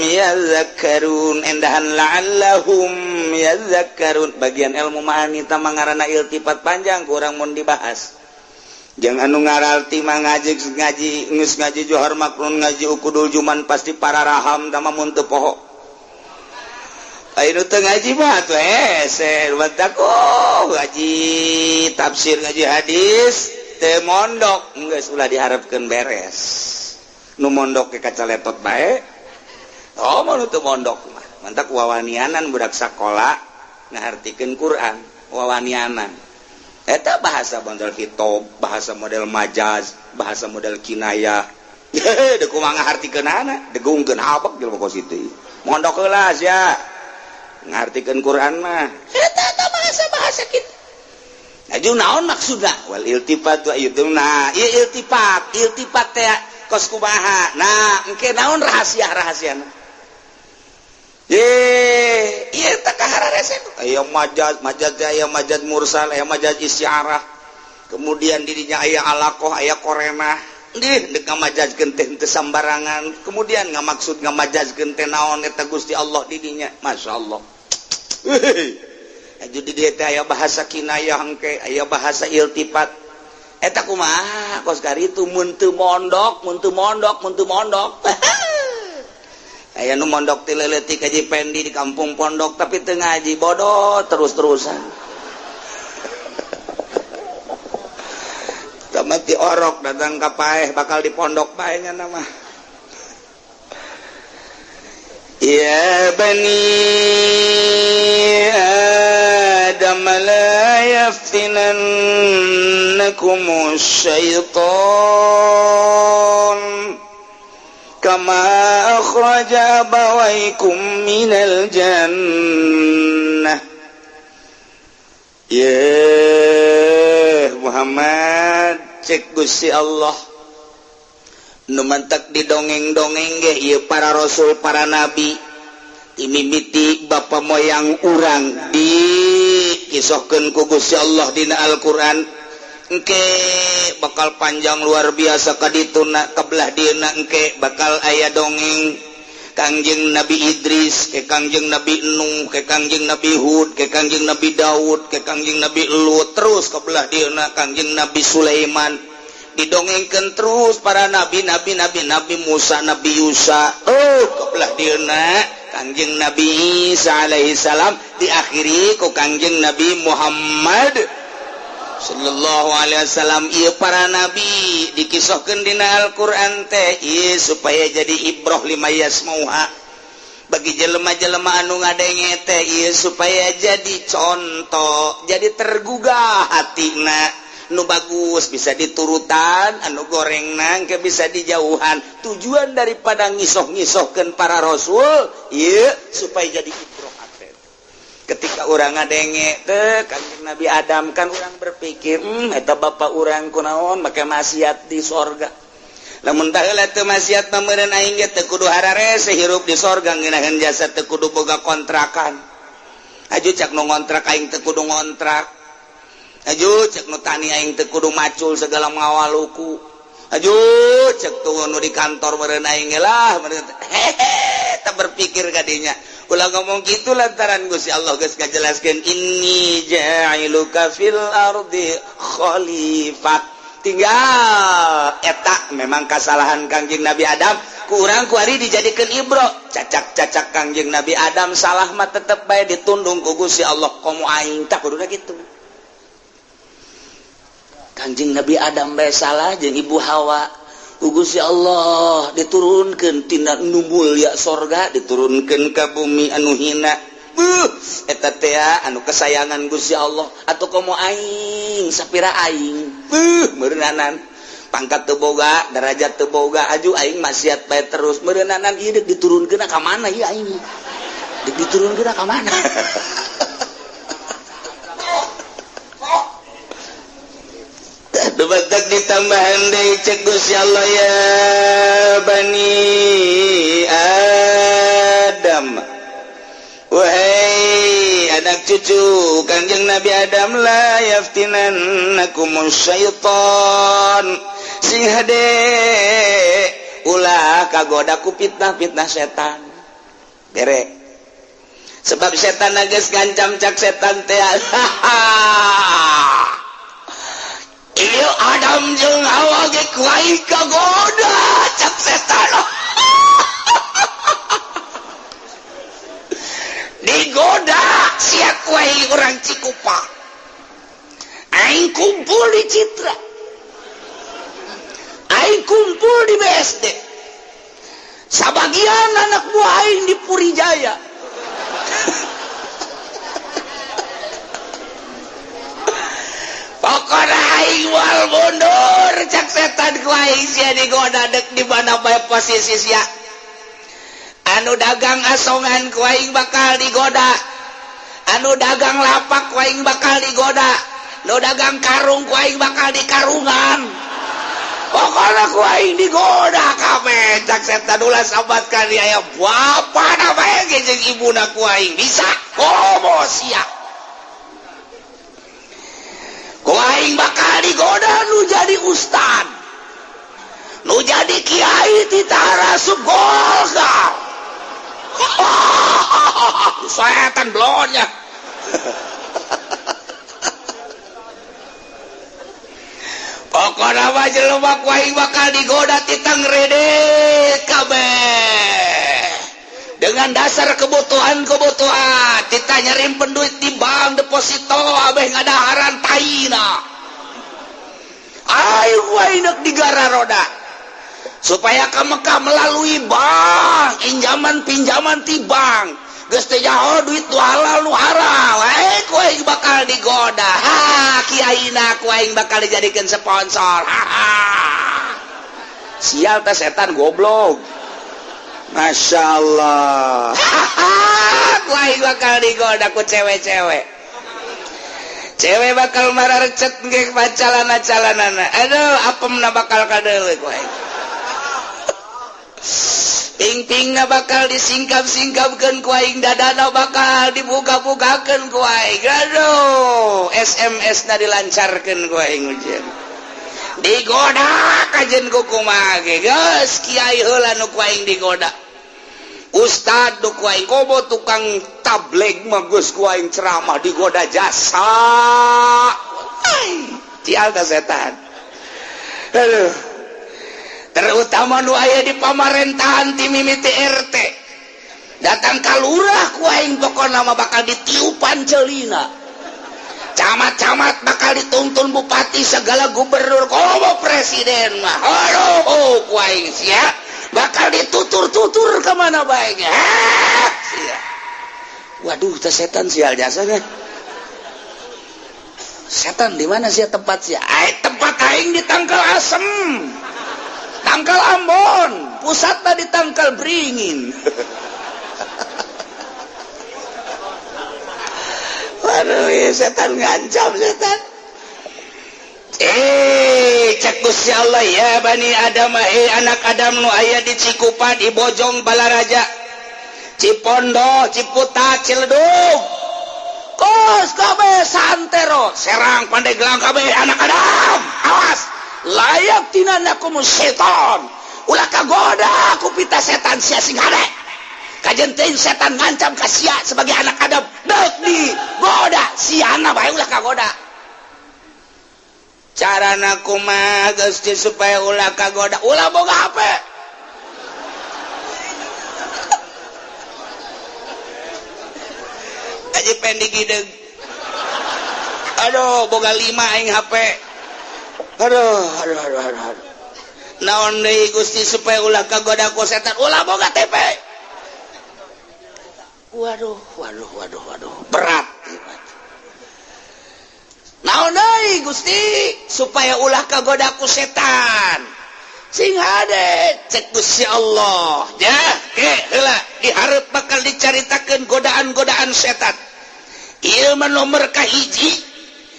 yadhakkarun, endahan la'allahum yadhakkarun. Bagian ilmu ma'ani tah ngaranna iltifat, panjang, kurang mun dibahas. Jangan anu ngaralti mah ngaji ngaji geus ngaji Johar Maknun, ngaji Ukudul Juman, pasti para raham tama mun teu poho. Ayo teu ngaji mah atuh hese batak. Oh, ngaji tafsir, ngaji hadis, teu mondok, geus ulah diharapkeun beres. Nu mondok ke kaca letot bae. Oh, mau nu teu mondok mah mantak wawanianan budak sakola ngahartikeun Quran wawanianan. Eta bahasa model khitab, bahasa model majaz, bahasa model kinayah. Deuk kumaha ngahartikeunana, degungkeun habak jelema kos itu. Mondok heula sia. Ngartikeun Quran mah. Eta eta bahasa-bahasa kitu. Nah, jeung naon maksudna? Wal iltifat wa itu. Nah, ieu iltifat, iltifat teh kos kumaha? Nah, engke naon rahasia-rahasiana? Ye, ieu teh kahara resep. Aya majaz, majaz teh aya majaz mursal, aya majaz isyarah. Kemudian dirinya aya alaqah, aya korenah. Dih dek ngamajazkeun teh teu sambarangan. Kemudian ngamaksud ngamajazkeun teh naon eta Gusti Allah didinya. Masya Allah. Aju di dieu teh aya bahasa kinayah engke, aya bahasa iltifat. Eta kumaha kos karitu mun teu mondok, mun teu mondok, mun teu mondok. Aya nu mondok ti leutik Haji Pendi di kampung pondok tapi teu ngaji, bodoh terus-terusan. Mati orok datang ka paeh bakal di pondok bae nya nama. Ya bani Adam la yaftinannakum syaitan kama akhraja abawaykum minal jannah. Ya Muhammad, cek Gusti Allah nu mantak didongeng-dongeng ge ieu para rasul para nabi dimimiti bapa moyang urang dikisohkeun ku Gusti Allah dina Al-Qur'an. Engke bakal panjang luar biasa ka dituna ka belah dieuna, engke bakal aya dongeng Kangjeng Nabi Idris, ke Kangjeng Nabi Nuh, ke Kangjeng Nabi Hud, ke Kangjeng Nabi Daud, ke Kangjeng Nabi Lut, terus ke belah dieuna Kangjeng Nabi Sulaiman. Didongengkeun terus para nabi, nabi, nabi, Nabi Musa, Nabi Yusa. Oh, ke belah dieuna Kangjeng Nabi Isa alaihi salam, diakhiri ku Kangjeng Nabi Muhammad sallallahu alaihi wasallam. Ieu para nabi dikisahkeun dina Al-Qur'an teh ieu supaya jadi ibroh lima yasmauha bagi jelema-jelema anu ngadenge teh ieu supaya jadi contoh, jadi tergugah hatina. Nu bagus bisa diturutan, anu goreng nangke bisa dijauhan. Tujuan daripada ngisoh-ngisohkeun para rasul ieu supaya jadi ibroh. Ketika urang ngadenge teh Kangjeng Nabi Adam kan urang berpikir, eta bapak urang kunaon make maksiat di sorga. Lamun baheula teu maksiat mah meureun aing ge teu kudu hararese hirup di sorga, ngeunaheun jasa teu kudu boga kontrakan. Aju cak nu ngontrak aing teu kudu ngontrak. Aju cek nu tani aing teu kudu macul segala ngawaluku. Aju cek tuh nu di kantor meureun aing ge lah meureun hehe teu berpikir kadinya. Ulah ngomong gitu lantaran Gusti Allah geus ngajelaskeun inni ja'iluka fil ardi khalifah. Tinggal eta memang kasalahan Kangjeng Nabi Adam kurang kuari dijadikeun ibro. Cacak-cacak Kangjeng Nabi Adam salah mah tetep bae ditundung ku Gusti Allah komo aing tak kuduna kitu. Kangjeng Nabi Adam bae salah jeung Ibu Hawa. Ku Gusti Allah diturunkeun tina nu mulia sorga diturunkeun ka bumi anu hina. Beuh, eta teh anu kesayangan Gusti Allah atau komo aing sapira aing. Beuh, meureunanan pangkat teu boga, derajat teu boga, aju aing maksiat bae terus meureunanan ieu deuk diturunkeun ka mana ieu aing? Deuk diturunkeun ka mana? Dubatak ditambahan deui cek Gusti Allah ya bani Adam. Wahai anak cucu Kangjeng Nabi Adam la yaftinannakumus syaitan. Sing hade ulah kagoda ku fitnah-fitnah setan. Bere. Sebab setan geus ngancam cak setan teh. Ieu Adam jeung Hawa ge ku aing kagoda cak setan. Digoda sia ku aing urang Cikupa. Aing kumpul di Citra. Aing kumpul di BSD. Sabagian anak buah aing di Purijaya. Pokona aing moal mundur cak setan ku aing sia digoda dek di mana bae posisi sia. Anu dagang asongan ku aing bakal digoda. Anu dagang lapak ku aing bakal digoda. Nu dagang karung ku aing bakal dikarungan. Pokona ku aing digoda kabeh cak setan ulah sabat ka aya bapana bae ge jeung ibuna ku aing bisa komo sia. Ku aing bakal Digoda nu jadi ustad, nu jadi kiai, titah asup Golkar. Setan blonnya. Pokokna mah jelema ku aing bakal digoda titang rede kabeh dengan dasar kebutuhan-kebutuhan. Kita nyimpen duit di bank deposito, abeh ngadaharan taina. Ayo ku aing dek digararoda supaya ke Mekah melalui bank, pinjaman pinjaman ti bank. Geus teu nyaho duit nu halal nu haram. Eh, ku aing bakal digoda. Ha, kiaina ku aing bakal dijadikan sponsor. Ha, ha. Sial teh setan goblok. Masya Allah. Ku aing bakal digoda ku cewek-cewek. Cewek bakal mararecet ge calana-calanana. Aduh, apemna bakal kadeuleu ku aing. Ping-pingna bakal disingkap-singkapkeun ku aing, dadana bakal dibuka-bukakeun ku aing. Aduh, SMS na dilancarkeun ku aing ujian. Digoda kajen ku kumaha ge. Geus kiai heula nu ku aing digoda. Ustad nu ku aing komo tukang tabligh mah geus ku aing ceramah digoda jasa. Ai, cial teh setan. Aduh. Terutama nu aya di pamarentahan, ti mimiti RT datang ka lurah, ku aing pokona mah bakal ditiupan celina. Camat-camat bakal dituntun bupati, segala gubernur, komo presiden mah. Aduh, oh, ku aing sia bakal ditutur-tutur kemana baik. Sia. Waduh, teh setan sial jasanya. Setan di mana sih tempat sia? Ai, tempat aing di Tangkal Asem, Tangkal Ambon, pusatnya di Tangkal Beringin. Waduh, ya, setan ngancam setan. Eh, cek Gusti Allah, ya Bani Adam, eh anak Adam nu aya di Cikupa, di Bojong, Balaraja, Cipondo, Ciputat, Ciledug, kos kabeh santero, Serang, Pandeglang, kabeh anak Adam, awas layak tina setan, ulah kagoda ku pita setan. Sia sing hade kajen teuing setan ngancam ka sia sebagai anak Adam deuk digoda, siana bae ulah kagoda. Carana kumaha, Gusti, supaya ulah kagoda? Ulah boga HP. Aja pendik gideg. Aduh, boga lima aing HP. Aduh, aduh, aduh, aduh, aduh. Naon deui, Gusti, supaya ulah kagoda ku setan? Ulah boga TV. Waduh, waduh, waduh, waduh, berat. Naon deui, Gusti, supaya ulah kagoda ku setan? Sing hade, cek Gusti Allah. Ya, ke heula dihareup bakal dicaritakeun godaan-godaan setan. Ieu mah nomor kahiji.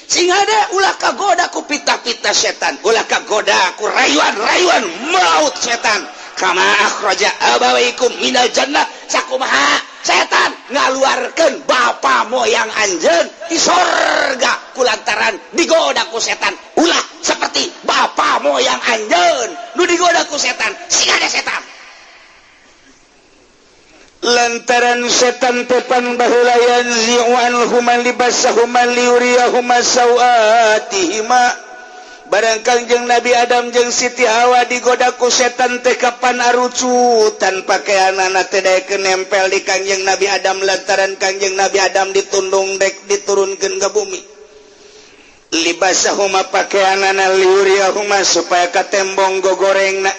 Sing hade ulah kagoda ku pita-pita setan, ulah kagoda ku rayuan-rayuan maut setan. Kama akhraja abawaikum minal jannah, sakumaha setan ngaluarkeun bapa moyang anjeun di sorga kulantaran digoda ku setan. Ulah seperti bapa moyang anjeun nu digoda ku setan. Sing hade setan. Lantaran setan tepan baheula yanzi'u anhuma libasahuma liyuriyahuma sawatihima. Barang Kangjeng Nabi Adam jeung Siti Hawa digoda ku setan teh kapan arucutan pakaianana teh daekeun nempel di Kangjeng Nabi Adam, lantaran Kangjeng Nabi Adam ditundung dek diturunkeun ke bumi. Libasahuma pakaianana, liyuriyahuma supaya katembong gogorengna.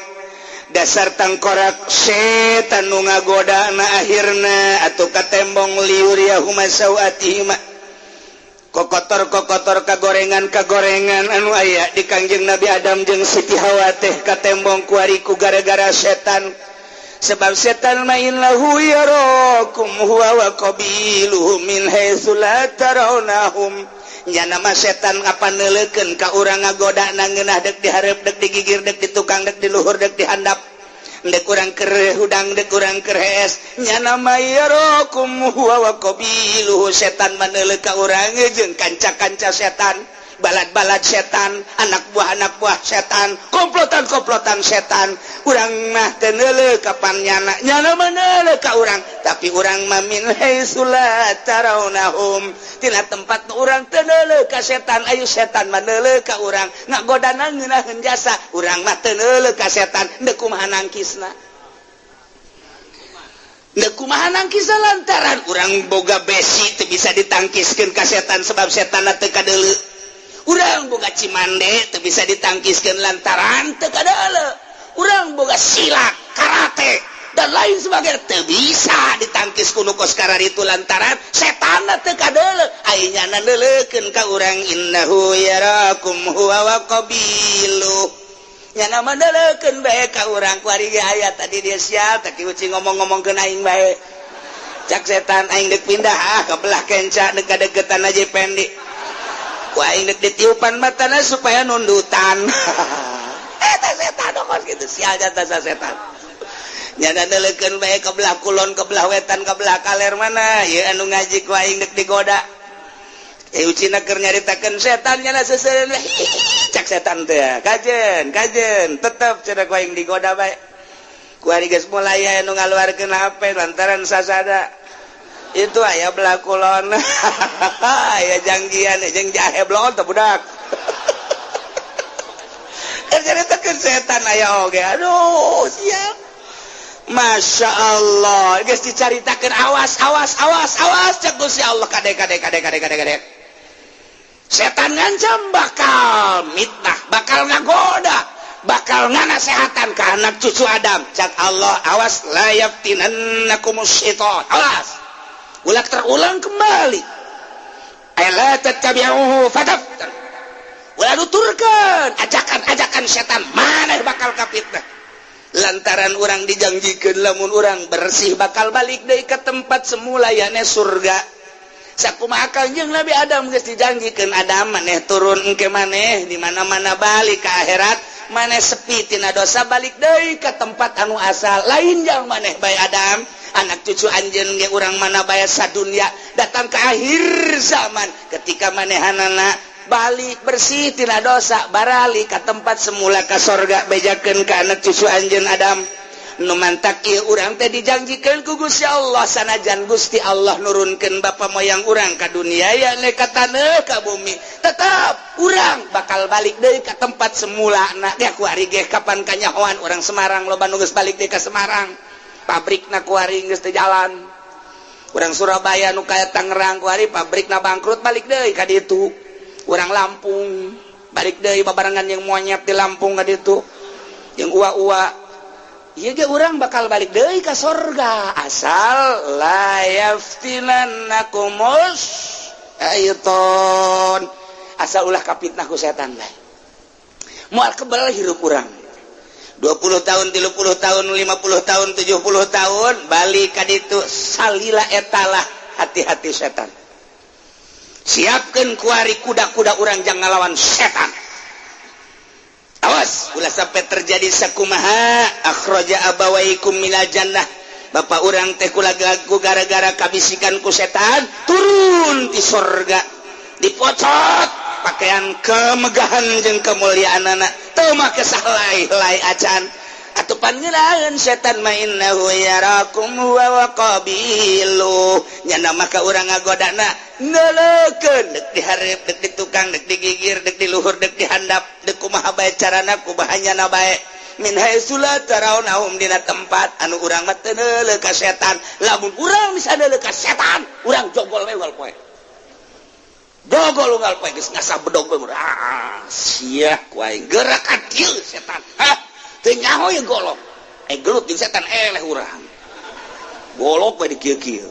Dasar tangkorak setan nu ngagodana, akhirna atau katembong liyuriyahuma sawatihima, kokotor kokotor kagorengan kagorengan anu aya di Kangjeng Nabi Adam jeung Siti Hawa teh katembong kuari ku gara-gara setan. Sebab setan main lahu yarakum huwa wa qabiluhu min haitsu la tarawnahum. Nya nama setan apa neuleukeun ka urang, ngagoda ngeunah dek dihareup, dek digigir, dek di tukang, dek di luhur, dek dihandap, dek urang keur hudang, dek urang keur hees. Nya nama yarakum huwa wa qabiluhu, setan mah neuleuh ka urang jeung kanca-kanca setan. Balad-balad setan, anak buah anak buah setan, komplotan-komplotan setan. Urang mah teu neuleuh kapan nyana, nyana mah neuleuh ka urang, tapi urang mah min haitsu la tarawnahum, tina tempat nu urang teu neuleuh ka setan. Ayo, setan mah neuleuh ka urang, ngagodana ngeunaheun jasa. Urang mah teu neuleuh ka setan. Deuk kumaha nangkisna? Deuk kumaha nangkisna? Lantaran urang boga besi teu bisa ditangkiskeun ka setan, sebab setan teu kadeuleu. Urang boga cimande teu bisa ditangkiskeun lantaran teu kadeuleu. Urang boga silat, karate, dan lain sebagainya, teu bisa ditangkis ku nu kos itu lantaran setan teu kadeuleu. Ai nyana neuleukeun ka urang. Innahu yarakum huwa wa qabiluh, nyana mah neuleukeun bae ka urang. Kuari ge aya tadi, dia siap tadi uci ngomong-ngomongkeun aing bae. Cak setan, aing deuk pindah ah ke belah kenca, deuk kadeukeutan aja pendi. Ku aing deuk ditiupan matana supaya nundutan. Eta setan kos kitu, sial jatah setan. Nyana neuleukeun bae ke belah kulon, ke belah wetan, ke belah kaler. Mana ieu anu ngaji, ku aing deuk digoda. Eh, ucina keur nyaritakeun setan, nyana seseureun. Cak setan teh, kajen kajen tetep cenah, ku aing digoda bae. Ku ari geus mulai aya nu ngaluarkeun HP lantaran sasada itu aya belah kulon, aya janggian jeung jahe blon teh budak. Keur nyaritakeun setan aya oge. Aduh, siap. Masya Allah, geus dicaritakeun, awas, awas, awas, awas, cek Gusti Allah. Kade, kade, kade, kade, kade, kade. Setan ngancam bakal mitnah, bakal ngagoda, bakal nganasehatan ke anak cucu Adam. Cak Allah, awas, la yaftinannakumus syaitan, awas ulah terulang kembali. La tattabi'uhu fataftan, ulah nuturkeun ajakan-ajakan setan, maneh bakal kapitnah. Lantaran urang dijanjikan lamun urang bersih bakal balik deui ke tempat semula, yakni surga. Sakumaha Kanjeng Nabi Adam geus dijanjikeun, Adam, maneh turun engke, maneh di mana-mana balik ke akhirat, maneh sepi tina dosa, balik deui ke tempat anu asal. Lain jang maneh bae Adam, anak cucu anjeun ge, urang mana bae sadunya datang ke akhir zaman, ketika manehanana balik bersih tina dosa, baralik ke tempat semula, ke sorga. Bejakeun ke anak cucu anjeun Adam. Nu mantak ieu urang teh dijanjikeun ku Gusti Allah, sanajan Gusti Allah nurunkeun bapa moyang urang ka dunia, yakni ka taneuh, ka bumi, tetap urang bakal balik deui ka tempat semula. Na ya kuari ge kapan kanyahoan urang Semarang loba nu geus balik deui ka Semarang, pabrikna kuari geus teu jalan. Urang Surabaya nu kaya Tangerang kuari pabrikna bangkrut, balik deui ka ditu. Urang Lampung balik deui babarengan yang monyet di Lampung ka ditu, yang ua-ua. Ieu ge urang bakal balik deui ka sorga, asal la yaftinannakumus syaiton, asal ulah kapitnah ku setan bae, moal kebal hirup urang 20 tahun, 30 tahun, 50 tahun, 70 tahun, balik ka ditu salila. Etalah hati-hati setan. Siapkan kuari kuda-kuda urang, jangan ngalawan setan. Awas ulah sampai terjadi sakumaha akhraja abawaikum minal jannah. Bapak urang teh kulagu gara-gara kabisikan ku setan turun di sorga, dipocot pakaian kemegahan jeung kemuliaan anak teu make sahlai-lai acan. Atuh pan ngeunaheun setan mah, innahu yarakum huwa wa qabiluh. Nyana maka urang ngagodana neuleukeun, deuk di hareup, deuk di tukang, deuk di gigir, deuk di luhur, deuk di handap, deuk kumaha bae carana, kumaha nyana bae. Min haitsu la tarawnahum, dina tempat anu urang mah teu neuleuh ka setan. Lamun urang bisa neuleuh ka setan, urang jogol we unggal poe, jogol unggal poe, geus ngasah bedog we. Ah, sia, ku aing gerak ka dieu setan. Hah, teu nyaho ye golok. Eh, gelut jeung setan, eleh urang, golok we di kieu-kieu.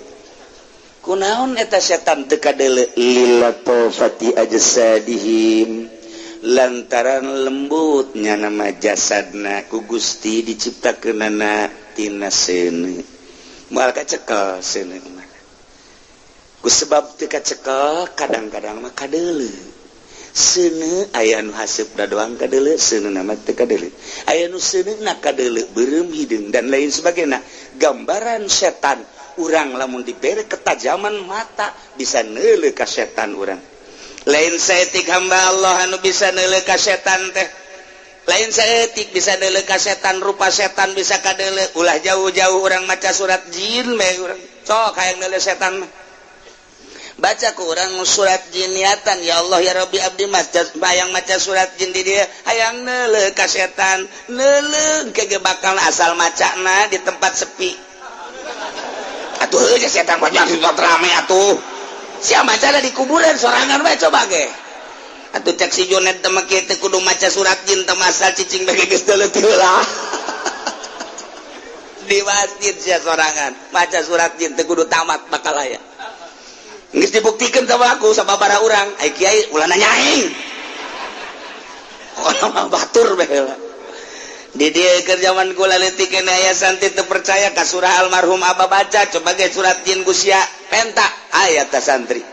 Kunaon eta setan teu kadeuleu? Lilatofati ajsadihim, lantaran lembutnya nama jasadna ku Gusti diciptakeunana tina seuneu, moal kacekel seuneu mah. Ku sebab teu kacekel, kadang-kadang mah kadeuleu seuneu. Aya nu haseupna doang kadeuleu, seuneu mah teu kadeuleu. Aya nu seuneu kadeuleu, beureum hideung, dan lain sebagainya. Gambaran setan urang lamun diberi ketajaman mata bisa neuleuh ka setan urang. Lain saeutik hamba Allah anu bisa neuleuh ka setan teh. Lain saeutik bisa neuleuh ka setan, rupa setan bisa kadeuleuh. Ulah jauh-jauh, urang maca surat jin we urang. Sok hayang neuleuh setan mah. Baca ku urang surat jin, niatan, "Ya Allah, ya Rabbi, abdi maca, hayang maca surat jin di dieu, hayang neuleuh ka setan." Neuleuh ke bakal asal macana di tempat sepi atuh. Heuh, setan banyak di tempat rame atuh. Sia maca di kuburan sorangan bae, coba ge atuh. Cek si Jonet teh make teu kudu maca surat jin teh, masal cicing bae geus deuleuh heula. Di masjid sia sorangan maca surat jin teu kudu tamat, bakal aya. Geus dibuktikan sama aku, sama para urang. Ai kiai ulah nanya aing, orang mah batur bae heula. Di dieu keur zaman kula leutik keneh aya santri teu percaya ka surah almarhum Abah. "Baca coba ge surat jin ku sia," penta. Aya ta santri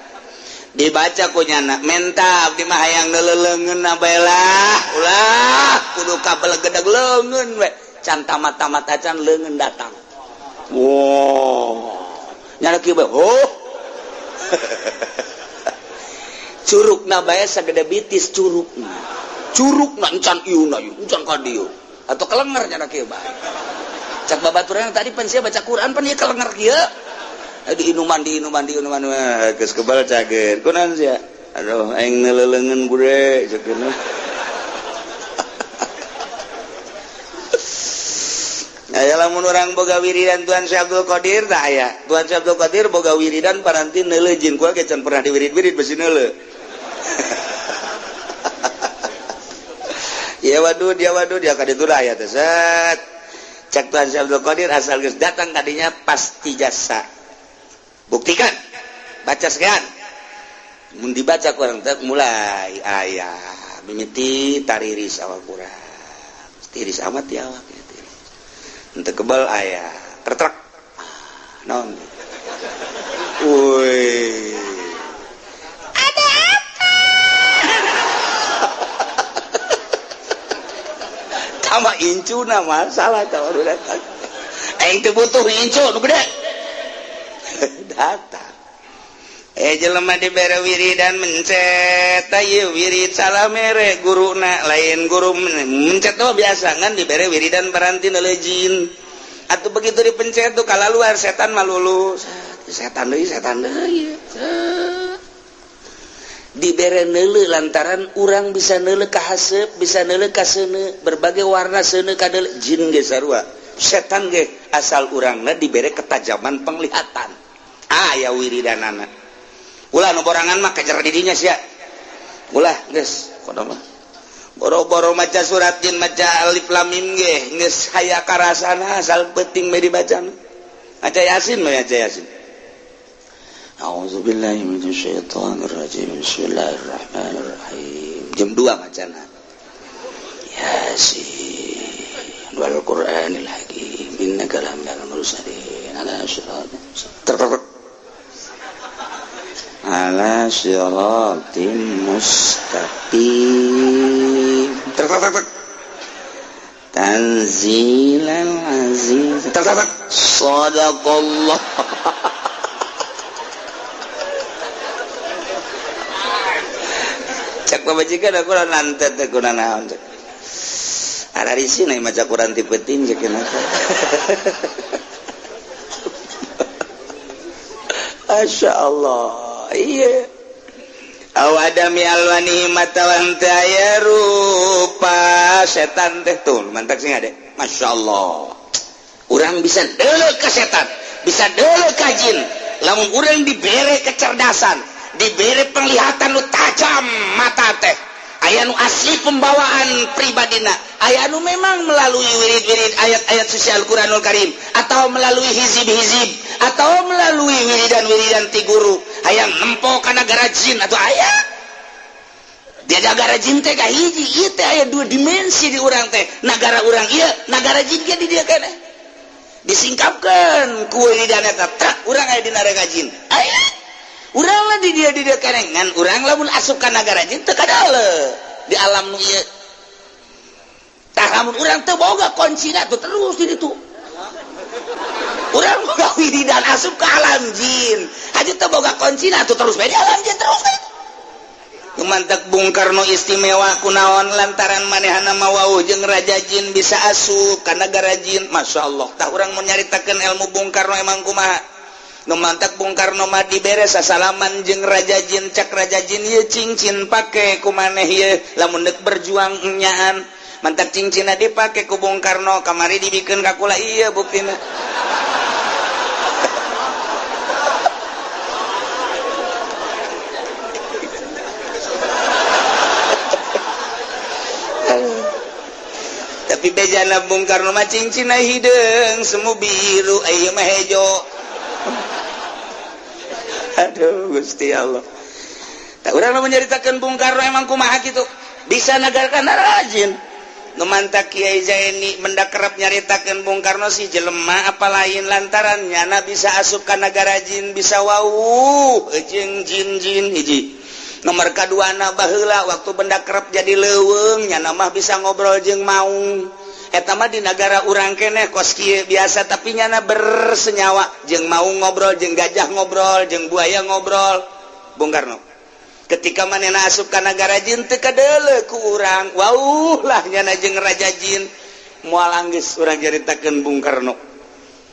dibaca ku nyana, "Menta abdi mah hayang neuleuh leungeun bae lah, ulah kudu kabel gedeg, leungeun we." Can tamat-tamat acan, leungeun datang. Wow, nyana kieu bae, oh, curugna bae sagede bitis curugna. Curugna encan ieu na ieu encan ka dieu atau kelenger. Nyana kieu bae. Cak babaturan tadi, "Pan sia baca Quran, pan ieu kelenger kieu." Di inuman, di inuman, di inuman. Wah, geus kebal, cager. "Kunaon sia?" "Aduh, aing neuleuh leungeun bude," ceukna. Aya lamun urang boga wiridan Tuan Syekh Abdul Qadir tah, aya Tuan Syekh Abdul Qadir boga wiridan paranti neuleuh jin. Kula ge can pernah diwirid-wirid, besi neuleuh. Ya wadud, ya wadud, ya kaditu aya teh. Set, cek Tuan Syekh Abdul Qadir, asal geus datang kadinya pasti jasa. Buktikan, baca sekian. Mun dibaca kurang teh mulai aya mimiti tariris awak kurang tiris amat ya, awak ya tiris. Henteu kebal aya tertrek naon. Woi, ada apa? Sama incuna masalah tah datang. Aing teu butuh incu nu gede datang. Jelema dibere wiridan mencet ieu wirid, salah mere guruna, lain guru mencet tuh biasa kan dibere wiridan paranti neuleuh jin atau begitu dipencet tuh kalau luar setan malulu setan deui, setan deui dibere neuleuh lantaran urang bisa neuleuh ka haseup, bisa neuleuh ka seuneu, berbagai warna seuneu kadeuleuh. Jin ge sarua, setan ge, asal urangna dibere ketajaman penglihatan. Aya wiridanana. Ulah nu borangan mah kejar didinya sia, ulah. Geus kono mah boro-boro maca surat jin, maca alif lam mim ge geus haya karasana, asal penting mah dibaca. Maca yasin mah, maca yasin. A'udzubillahi minasyaitonirrajim. Bismillahirrahmanirrahim. Jam 2 macana. Yasin wal Qur'anil Hakim innaka laminal mursalin ala siratin ala siratin mustaqim. Tanzilal aziz. Sadaqallah. Cek pamajikan aku nanti teh kuna naon cek. Ada di sini maca Quran ti peuting, cek kenapa. Masya Allah, iya. Awadami alwani matawan teu aya rupa setan teh tuh mantak sing ade. Masya Allah, urang bisa deuleuh ka setan, bisa deuleuh ka jin lamun urang dibere kecerdasan, dibere penglihatan nu tajam mata teh. Aya nu asli pembawaan pribadina, aya nu memang melalui wirid-wirid ayat-ayat suci Al-Qur'anul Karim atau melalui hizib-hizib atau melalui wiridan-wiridan ti guru. Hayang nempo kana nagara jin atau aya dia nagara jin teh ka hiji ieu teh aya dua dimensi di urang teh, nagara urang ieu, nagara jin ge di dieu keneh. Disingkapkeun ku wiridan eta, trak urang aya di nagara jin, aya urang lah di dia keneh. Ngan urang lamun asup ka nagara jin teu kadale di alam nu ieu. Tah, lamun urang teu boga kuncina tuh terus di ditu. Urang boga wiridan asup ke alam jin haji, teu boga kuncina tuh terus bae di alam jin terus bae. Mantak Bung Karno istimewa kunaon lantaran manehna mah wawuh jeung raja jin, bisa asup ka nagara jin. Masya Allah, tah urang mau nyaritakeun ilmu Bung Karno emang kumaha. Nu mantak Bung Karno mah dibere sasalaman jeung raja jin, cak raja jin, "Ieu cincin pake ku maneh ieu lamun deuk berjuang nyaan." Mantak cincinna dipake ku Bung Karno, kamari dibikeun ka kula, ieu buktina. Tapi bejana Bung Karno mah cincinna hideung semu biru, ieu mah hejo. Aduh Gusti Allah, tah urang mun nyaritakeun Bung Karno emang kumaha kitu, bisa nagarkan rajin. Nu mantak Kiai Zaini mendak kerap nyaritakeun Bung Karno si jelema apa lain lantaran nyana bisa asup ka nagara jin, bisa wawuh jeung jin-jin. Hiji nomor kaduana, baheula waktu benda kerap jadi leuweung, nyana mah bisa ngobrol jeung maung. Eta mah di negara urang keneh kos kieu biasa, tapi nyana bersenyawa jeung maung, ngobrol jeung gajah, ngobrol jeung buaya, ngobrol Bung Karno. Ketika manehna asup ka nagara jin, teu kadeuleu ku urang, wawuh lah nyana jeung raja jin. Moal anggeus urang nyaritakeun Bung Karno,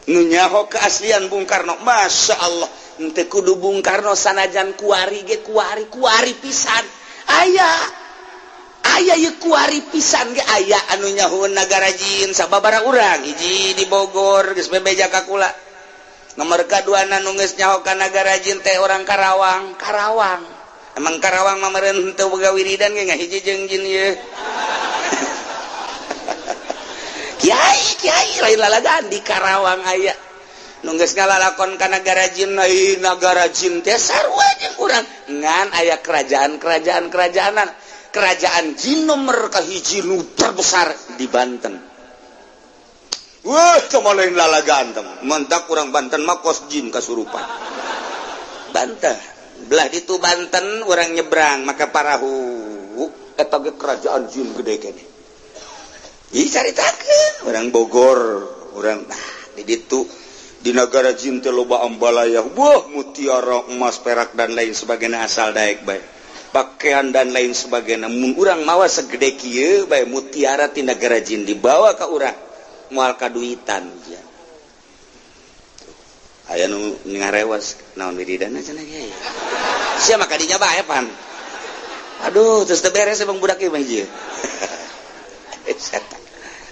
nu nyaho keaslian Bung Karno. Masya Allah, henteu kudu Bung Karno, sanajan kuari ge kuari kuari pisan aya, aya ye kuari pisan ge aya anu nyahoeun nagara jin. Sababara urang, hiji di Bogor geus bebeja ka kula, nomor kaduana nu geus nyaho ka nagara jin teh orang Karawang. Karawang, emang Karawang mah meureun henteu boga wiridan ge, ngahiji jeung jin ye. Kiai kiai lain lalagan di Karawang aya nu geus ngalalakon ka nagara jin. Ai nagara jin teh sarua jeung urang, ngan aya kerajaan-kerajaan, kerajaanan. Kerajaan jin nomor kahiji nu terbesar di Banten. Wah, cuma lain lalagan teh. Mentak urang Banten mah kos jin kasurupan. Banten belah ditu Banten, urang nyebrang maka parahu, eta ge kerajaan jin gede keneh. Ih, caritakeun urang Bogor, urang nah di ditu di negara jin teh loba ambalaya, wah, mutiara, emas, perak, dan lain sebagainya, asal daek bae, pakaian dan lain sebagainya. Mun urang mawa segede kieu bae mutiara ti negara jin dibawa ka urang, moal kaduitan ya. Aya nu ngarewas, naon wiridana cenah kieu sia, maka dinya bae pan. Aduh, terus teu beres emang budak ieu mah ieu setan.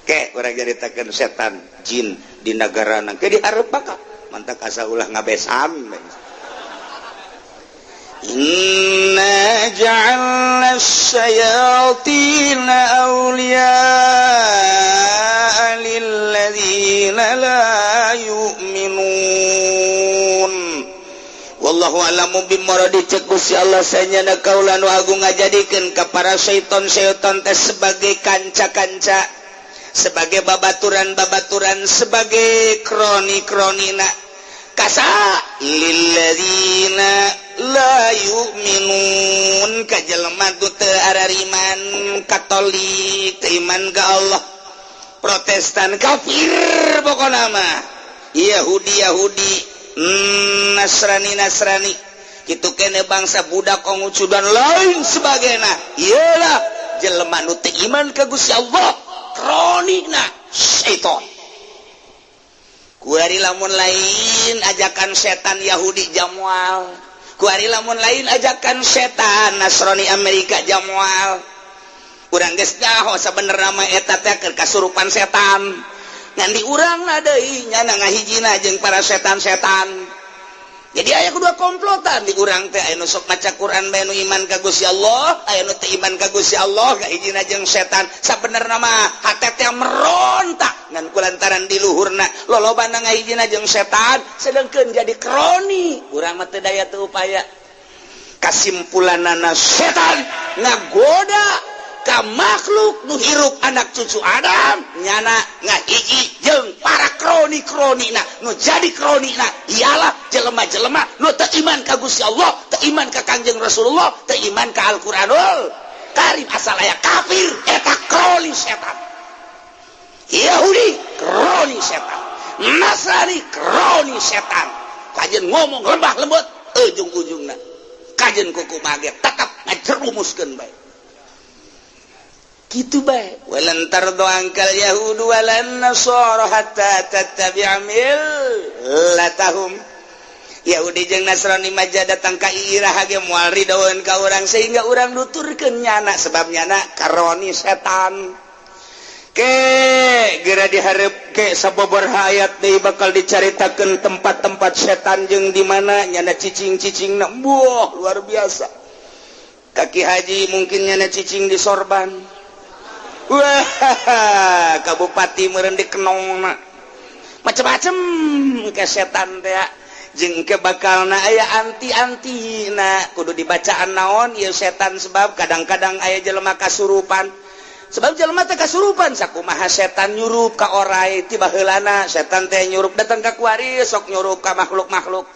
Ke urang nyaritakeun setan jin di negara nang ke dihareup bakal mantak asa ulah ngabesan. Inna ja'alna syayatina awliya'a lilladzina la yu'minun. Wallahu a'lamu bimuradi. Cek Gusti Allah, sanyana kaula nu agung ngajadikeun ka para syaiton-syaiton teh sebagai kanca-kanca, sebagai babaturan-babaturan, sebagai kroni-kronina kasa lilladzina la yu'minun, ka jelema nu teu arariman, Katolik teu iman ka Allah, Protestan kafir, pokona mah Yahudi Yahudi, Nasrani Nasrani kitu kene, bangsa budak Konghucu dan lain sebagainya, iyalah jelema nu teu iman ka Gusti Allah, kronina syaiton. Kuari lamun lain ajakan setan Yahudi jamual, kuari lamun lain ajakan setan Nasrani Amerika jamual. Urang geus nyaho sabenerna mah eta teh keur kasurupan setan, ngan di urang deui nyana ngahijina jeung para setan-setan. Jadi aya kedua komplotan di urang teh, aya nu sok maca Quran bae, nu iman ka Gusti Allah, aya nu teu iman ka Gusti Allah, ngahijina jeung setan. Sabenerna mah hate teh merontak, ngan kulantaran di luhurna lolobana ngahijina jeung setan, sedengkeun jadi kroni urang mah teu daya teu upaya. Kasimpulanana, setan ngagoda ka makhluk nu hirup, anak cucu Adam, nyana ngahiji jeung para kroni-kroni na. Nu jadi kroni na ialah jelema-jelema nu teu iman ka Gusti Allah, teu iman ka Kangjeng Rasulullah, teu iman ka Al-Qur'anul Karim. Asal aya kafir, eta kroni setan. Yahudi kroni setan, Nasrani kroni setan. Kajen ngomong lembah lembut, ujung-ujungna kajen kuku mage tetap. Ngajerumuskeun bae kitu bae. Walan tardu ankal yahudu walan nasara hatta tattabi'a millatahum. Yahudi jeung Nasrani maja datang ka iraha ge moal ridoeun ka urang sehingga urang nuturkeun nyana, sebab nyana karoni setan. Ke geura dihareup ke sababaraha ayat deui bakal dicaritakeun tempat-tempat setan jeung di mana nyana cicing-cicingna. Buah, luar biasa. Kaki haji mungkin nyana cicing di sorban. Wah, kabupati meureun di kenongna, macem-macem ke setan teh. Jeung ke bakalna aya anti-anti. Nah, kudu dibacaan naon ieu setan, sebab kadang-kadang aya jelema kasurupan, sebab jelema teh kasurupan. Sakumaha setan nyurup ka orai, tiba heulana setan teh nyurup datang ka kuari, sok nyurup ka makhluk-makhluk,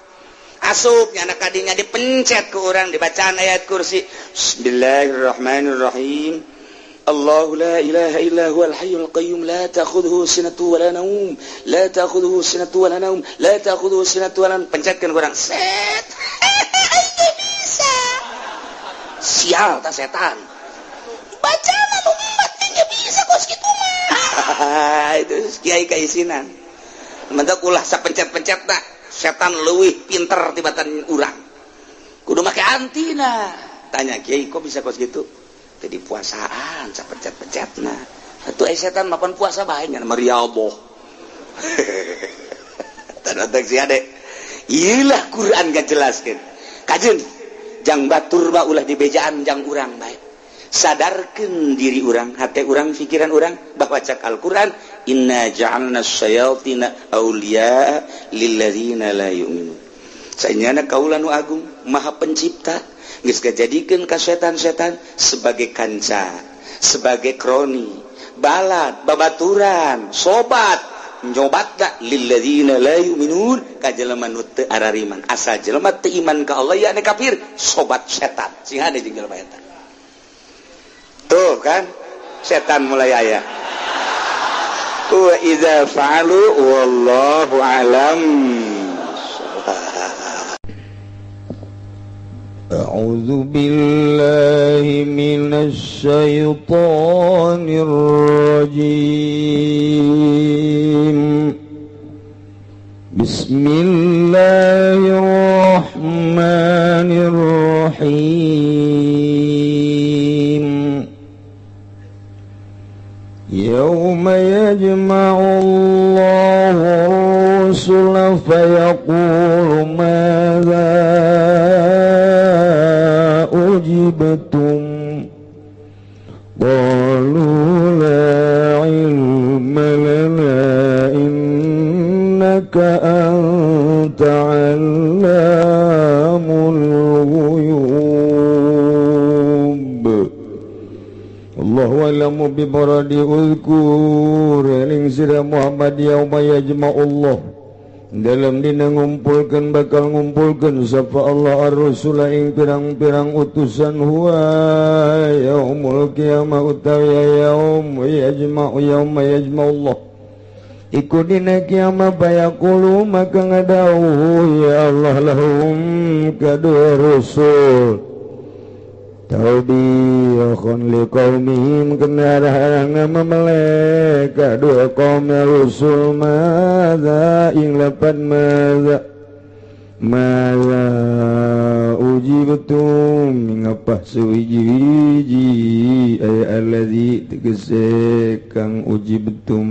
asup nyana kadinya, dipencet ke urang, dibacaan ayat kursi. Bismillahirrahmanirrahim. الله لا إله إلا هو الحي القيوم لا تأخذه سنة ولا نوم لا تأخذه سنة ولا نوم لا تأخذه سنة ولا نوم. Pencetkan kurang set bisa sial tak setan baca umat nggak bisa kos gitu mah. Itu kiai kaisinan mentak ulah sapencet-pencet tak setan leuwih pinter tibatan urang, kudu make antina. Tanya kiai, kok bisa kos gitu? Jadi puasaan sapencet-pencet. Nah, atuh setan mapan puasa bae nya mariaboh. Tanda si ade iyalah Quran gak jelaskan kajen jang batur ba ulah dibejaan jang urang bae. Sadarkan diri urang, hati urang, pikiran urang bahwa cak Al-Quran inna ja'alna syayatina awliya lilladzina la yu'minun. Sanyana kaula nu agung maha pencipta geus ngajadikeun ka setan-setan sebagai kanca, sebagai kroni, balad, babaturan, sobat nyobat gak lilladzina la yu'minun, ka jelema nu teu arariman. Asal jelema teu iman ka Allah ya kafir, sobat setan sing hade jeung jelema eta. Tuh kan setan mulai aya wa idza fa'alu wallahu alam. أعوذ بالله من الشيطان الرجيم. بسم الله الرحمن الرحيم. يوم يجمع الله الرسل فيقول ماذا أجبتم قالوا لا علم لنا إنك أنت علام الغيوب. الله أعلم بمراده. اذكر eling sira Muhammad yauma yajma'ullah dalam dina ngumpulkan bakal ngumpulkan sapa Allah ar-rusula ing pirang-pirang utusan. Huwa yaumul qiyamah utawi yaum yajma'u yauma yajma'ullah iku dina kiamah. Bayaqulu maka ngadawuh ya Allah lahum kadua rusul taubikhun liqaumihim kena haranga memelek kadua kaum rusul madza ing lapan madza madza ujibtum ngapa suwiji-wiji ay allazi tegese kang ujibtum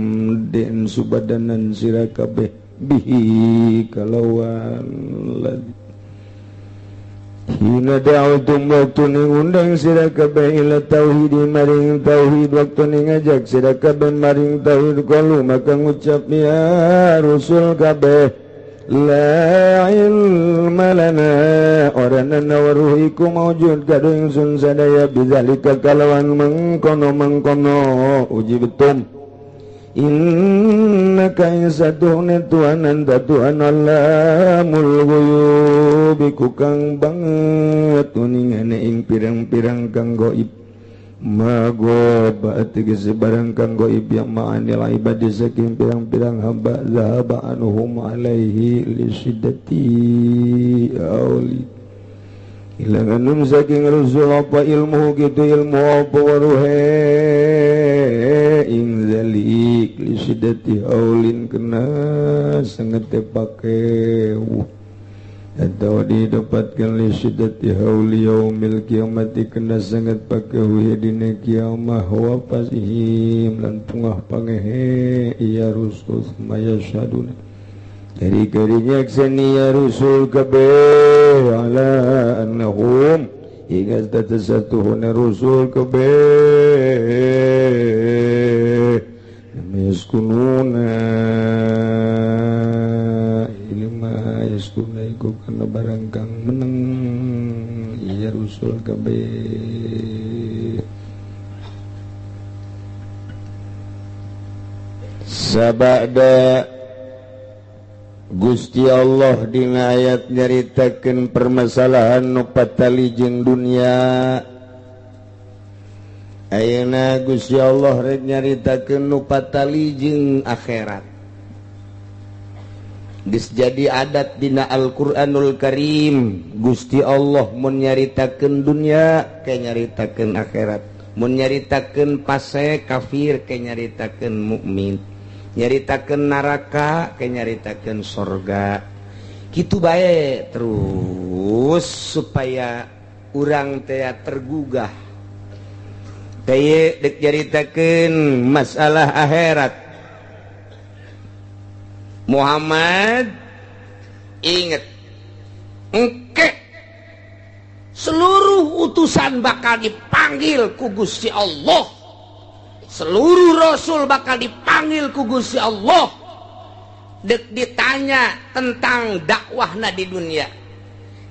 den subadanan sira kabeh bihi kalawan ladzi hina da'utum waktu ni undang sira kabeh ila tauhid maring tauhid waktu ni ngajak sira kabeh maring tauhid. Qalu maka ngucap ya rusul kabeh la ilma lana orana nawaruh iku maujud kadu ingsun sadaya bidzalika kalawan mengkono-mengkono ujibtum innaka insatuhna Tuhan anta Tuhan alamul ghuyub iku kang banget uningane ing pirang-pirang kang gaib magoba tegese barang kang gaib yang ma'anil ibadi saking pirang-pirang hamba zahaba anhum alaihi lisidati auli. Ilanganum saking rusul apa ilmu gitu ilmu apa waruhe ing zalik li syiddati haulin kena sangat pake atau didapatkan li syiddati hauli yaumil kiamati kena sangat pake dina kiamah wa pasihim lan pungah pangehe iya rusul mayasyaduna dari karinya kseni ya rusul kabeh ala annahum hingga tatasatuhuna rusul kabeh yaskununa ilma yaskuna iku kana barang kang meneng ya rusul kabeh. Sabada Gusti Allah dina ayat nyaritakeun permasalahan nu patali jeung dunya. Ayeuna Gusti Allah rek nyaritakeun nu patali jeung akhirat. Geus jadi adat dina Al-Qur'anul Karim, Gusti Allah mun nyaritakeun dunya ke nyaritakeun akhirat, mun nyaritakeun fasik kafir ke nyaritakeun mukmin, nyaritakeun neraka ke nyaritakeun sorga. Kitu bae terus supaya urang teh tergugah. Teh dek nyaritakeun masalah akhirat. Muhammad inget engke seluruh utusan bakal dipanggil ku Gusti Allah, seluruh rasul bakal dipanggil ku Gusti Allah, dek ditanya tentang dakwahna di dunia,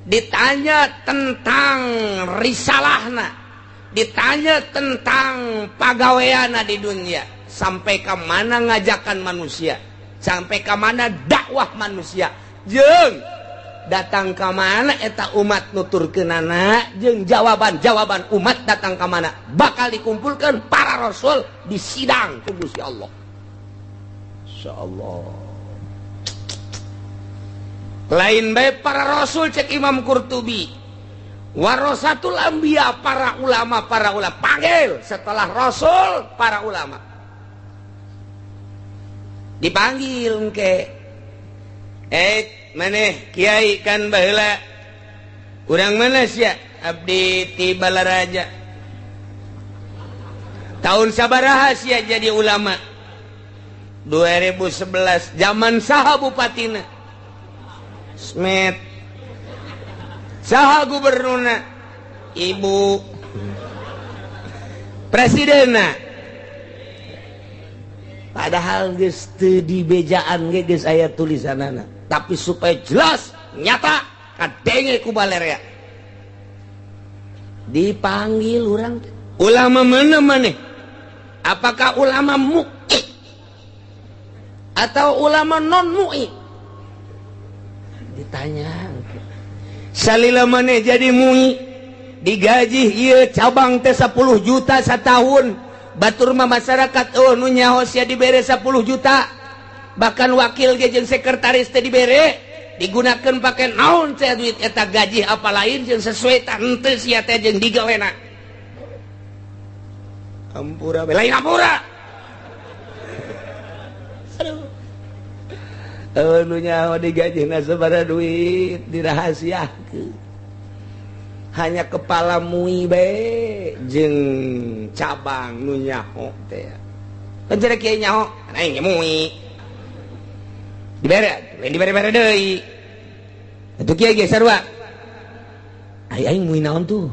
ditanya tentang risalahna, ditanya tentang pagaweana di dunia, sampai ke mana ngajakan manusia, sampai ke mana dakwah manusia, jeung datang ke mana eta umat nuturkeunana, jeung jawaban-jawaban umat datang ke mana bakal dikumpulkan para rasul di sidang ku Gusti Allah. Insyaallah. Lain bae para rasul cek Imam Qurtubi, warasatul anbiya, para ulama panggil setelah rasul para ulama dipanggil engke. Maneh kiai kan baheula urang mana sia? Abdi ti Balaraja. Tahun sabaraha sia jadi ulama? 2011. Zaman saha bupatina? Smet. Saha gubernurna? Ibu. Presidenna? Padahal geus teu dibejaan ge geus aya tulisanana, tapi supaya jelas nyata kadenge ku balerea dipanggil urang ulama mana maneh, apakah ulama MUI atau ulama non MUI? Ditanya salila maneh jadi MUI digaji ieu cabang teh 10 juta setahun, batur mah masyarakat oh nu nyaho sia dibere 10 juta, bahkan wakil ge jeung sekretaris teh dibere, digunakan pakai naon teh duit eta gaji apa lain jeung sesuai tante sia teh jeung digawena. Ampura lain ampura. Aduh. Nu nyaho digajina sabaraha duit dirahasiakeun. Hanya kepala MUI bae jeung cabang nu nyaho teh. Kan cenah kiai nyaho, aing ge MUI. Dibere, lain dibere-bere deui. Atuh kiai ge sarua. Ai aing MUI naon tuh?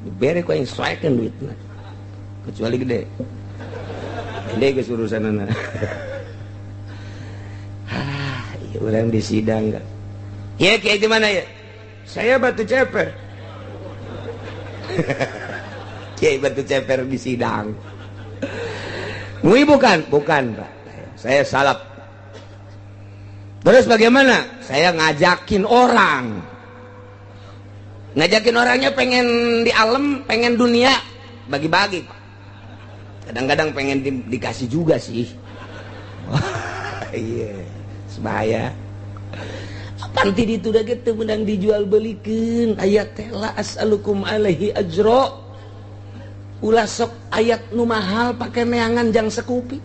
Dibere ku aing soekeun duitna. Kecuali gede. Gede geus urusanana. Ah, ieu urang di sidang enggak. Kiai kiai di mana ya? Saya batu ceper. Kiai batu ceper di sidang. MUI bukan? Bukan, Pak. Saya salaf. Terus bagaimana? Saya ngajakin orang. Ngajakin orangnya pengen di alam, pengen dunia, bagi-bagi, Pak. Kadang-kadang pengen dikasih juga sih. Iya, sebahaya. Apan ti ditu da ge teu meunang dijual belikeun ayat teh, la as'alukum alaihi ajra. Ulah sok ayat nu mahal pake neangan jang Scoopy.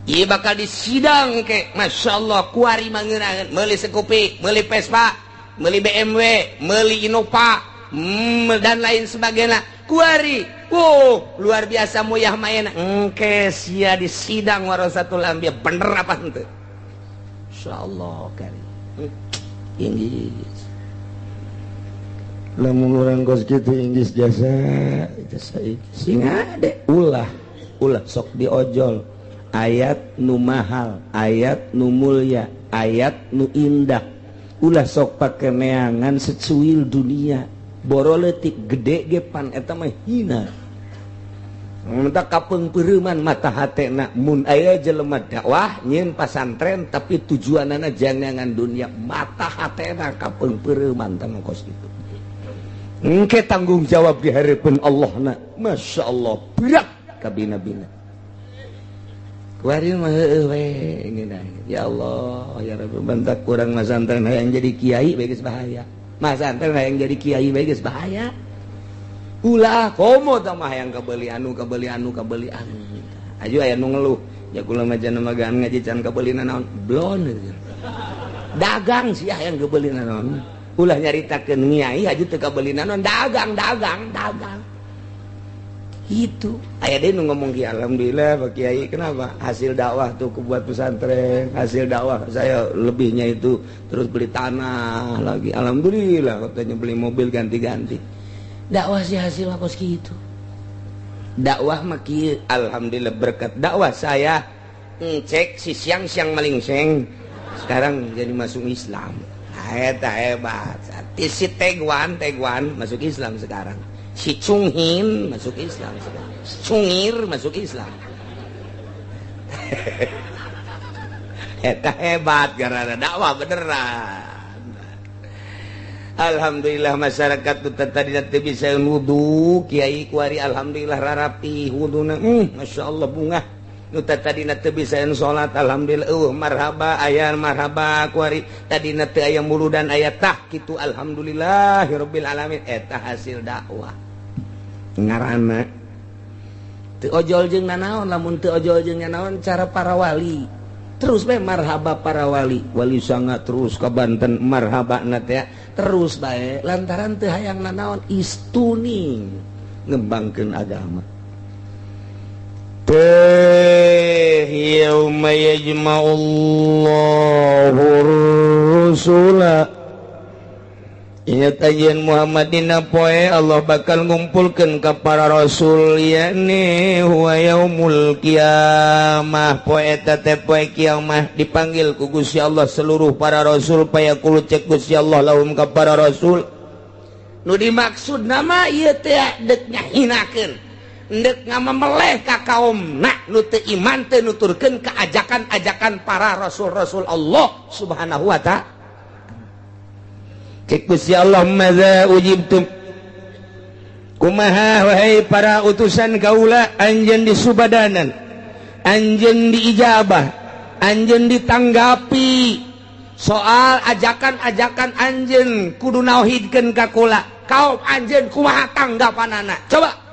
Ieu bakal disidang ke, Masya Allah, kuari mangeunangeun meuli Scoopy, meuli Vespa, meuli BMW, meuli Innova, dan lain sebagainya. Kuari, wow, luar biasa muyah main. Engke sia di sidang warasatul anbiya, bener apa henteu? Insyaallah kali. Inggris. Lamun urang kos kitu inggris jasa jasa sing ade ulah ulah sok diojol ayat nu mahal, ayat nu mulia, ayat nu indah. Ulah sok pake neangan secuil dunia, boro leutik gede ge pan eta mah hina. Minta kapeungpeureman mata hatena mun aya jelema dakwah nyieun pasantren tapi tujuanana jangan dunia, mata hatena kapeungpeureman tah kos kitu. Engke tanggung jawab di hadapan Allah na, Masya Allah berat kabina-bina. Kuari mah heueuh we ngeunah. Ya Allah ya Rabbi, bentak kurang masantren hayang jadi kiai bae geus bahaya. Masantren hayang jadi kiai bae geus bahaya. Ulah komo tah mah hayang kabeli anu kabeli anu kabeli anu. Aju aya nu ngeluh, ya kula mah cenah mah ngaji can kabeli naon blon. Dagang sia hayang kabeli naon. Ulah nyaritakeun nyai aju teu kabeli naon, dagang dagang dagang. Itu aya deui nu ngomong ki alhamdulillah Pak Kiai, kenapa? Hasil dakwah tuh buat pesantren, hasil dakwah saya lebihnya itu terus beli tanah lagi. Alhamdulillah katanya beli mobil ganti-ganti. Dakwah sih hasil kos kitu. Dakwah mah kieu, alhamdulillah berkat dakwah saya ngecek si siang-siang malingseng sekarang jadi masuk Islam. Eta hebat. Si Tegwan, Tegwan masuk Islam sekarang. Si Cunghin masuk Islam sekarang. Cungir masuk Islam. Eta hebat karena dakwah beneran. Alhamdulillah masyarakat tuh tadi teu bisa wudu, kiai kuari alhamdulillah rarapi wuduna. Masya Allah bunga. Nu tadina teu bisa salat alhamdulillah eueuh marhaba aya marhaba kuari tadina teu aya muludan aya tah kitu alhamdulillahirabbil alamin. Eta hasil dakwah ngaranna teu ojol jeung nanaon, lamun teu ojol jeung nanaon cara para wali terus bae marhaba para wali, wali sanga terus ka Banten marhaba na teh terus bae lantaran teu hayang nanaon istuning ngembangkeun agama. Teh yauma yajma'ullahu rusula. Ingat ajian Muhammad dina poe Allah bakal ngumpulkeun ka para rasul, yakni huwa yaumul qiyamah, poe eta teh poe kiamah dipanggil ku Gusti Allah seluruh para rasul, payaqulu cek Gusti Allah lahum ka para rasul. Nu dimaksud nama ieu teh deuk ngahinakeun, deuk ngamemeleh ka kaumna nu teu iman teu nuturkeun ka ajakan-ajakan para rasul-rasul Allah Subhanahu wa ta'ala. Cek Gusti Allah madza ujibtum, kumaha wahai para utusan kaula, anjeun disubadanan, anjeun diijabah, anjeun ditanggapi soal ajakan-ajakan anjeun kudu nauhidkeun ka kula, kaum anjeun kumaha tanggapanana coba.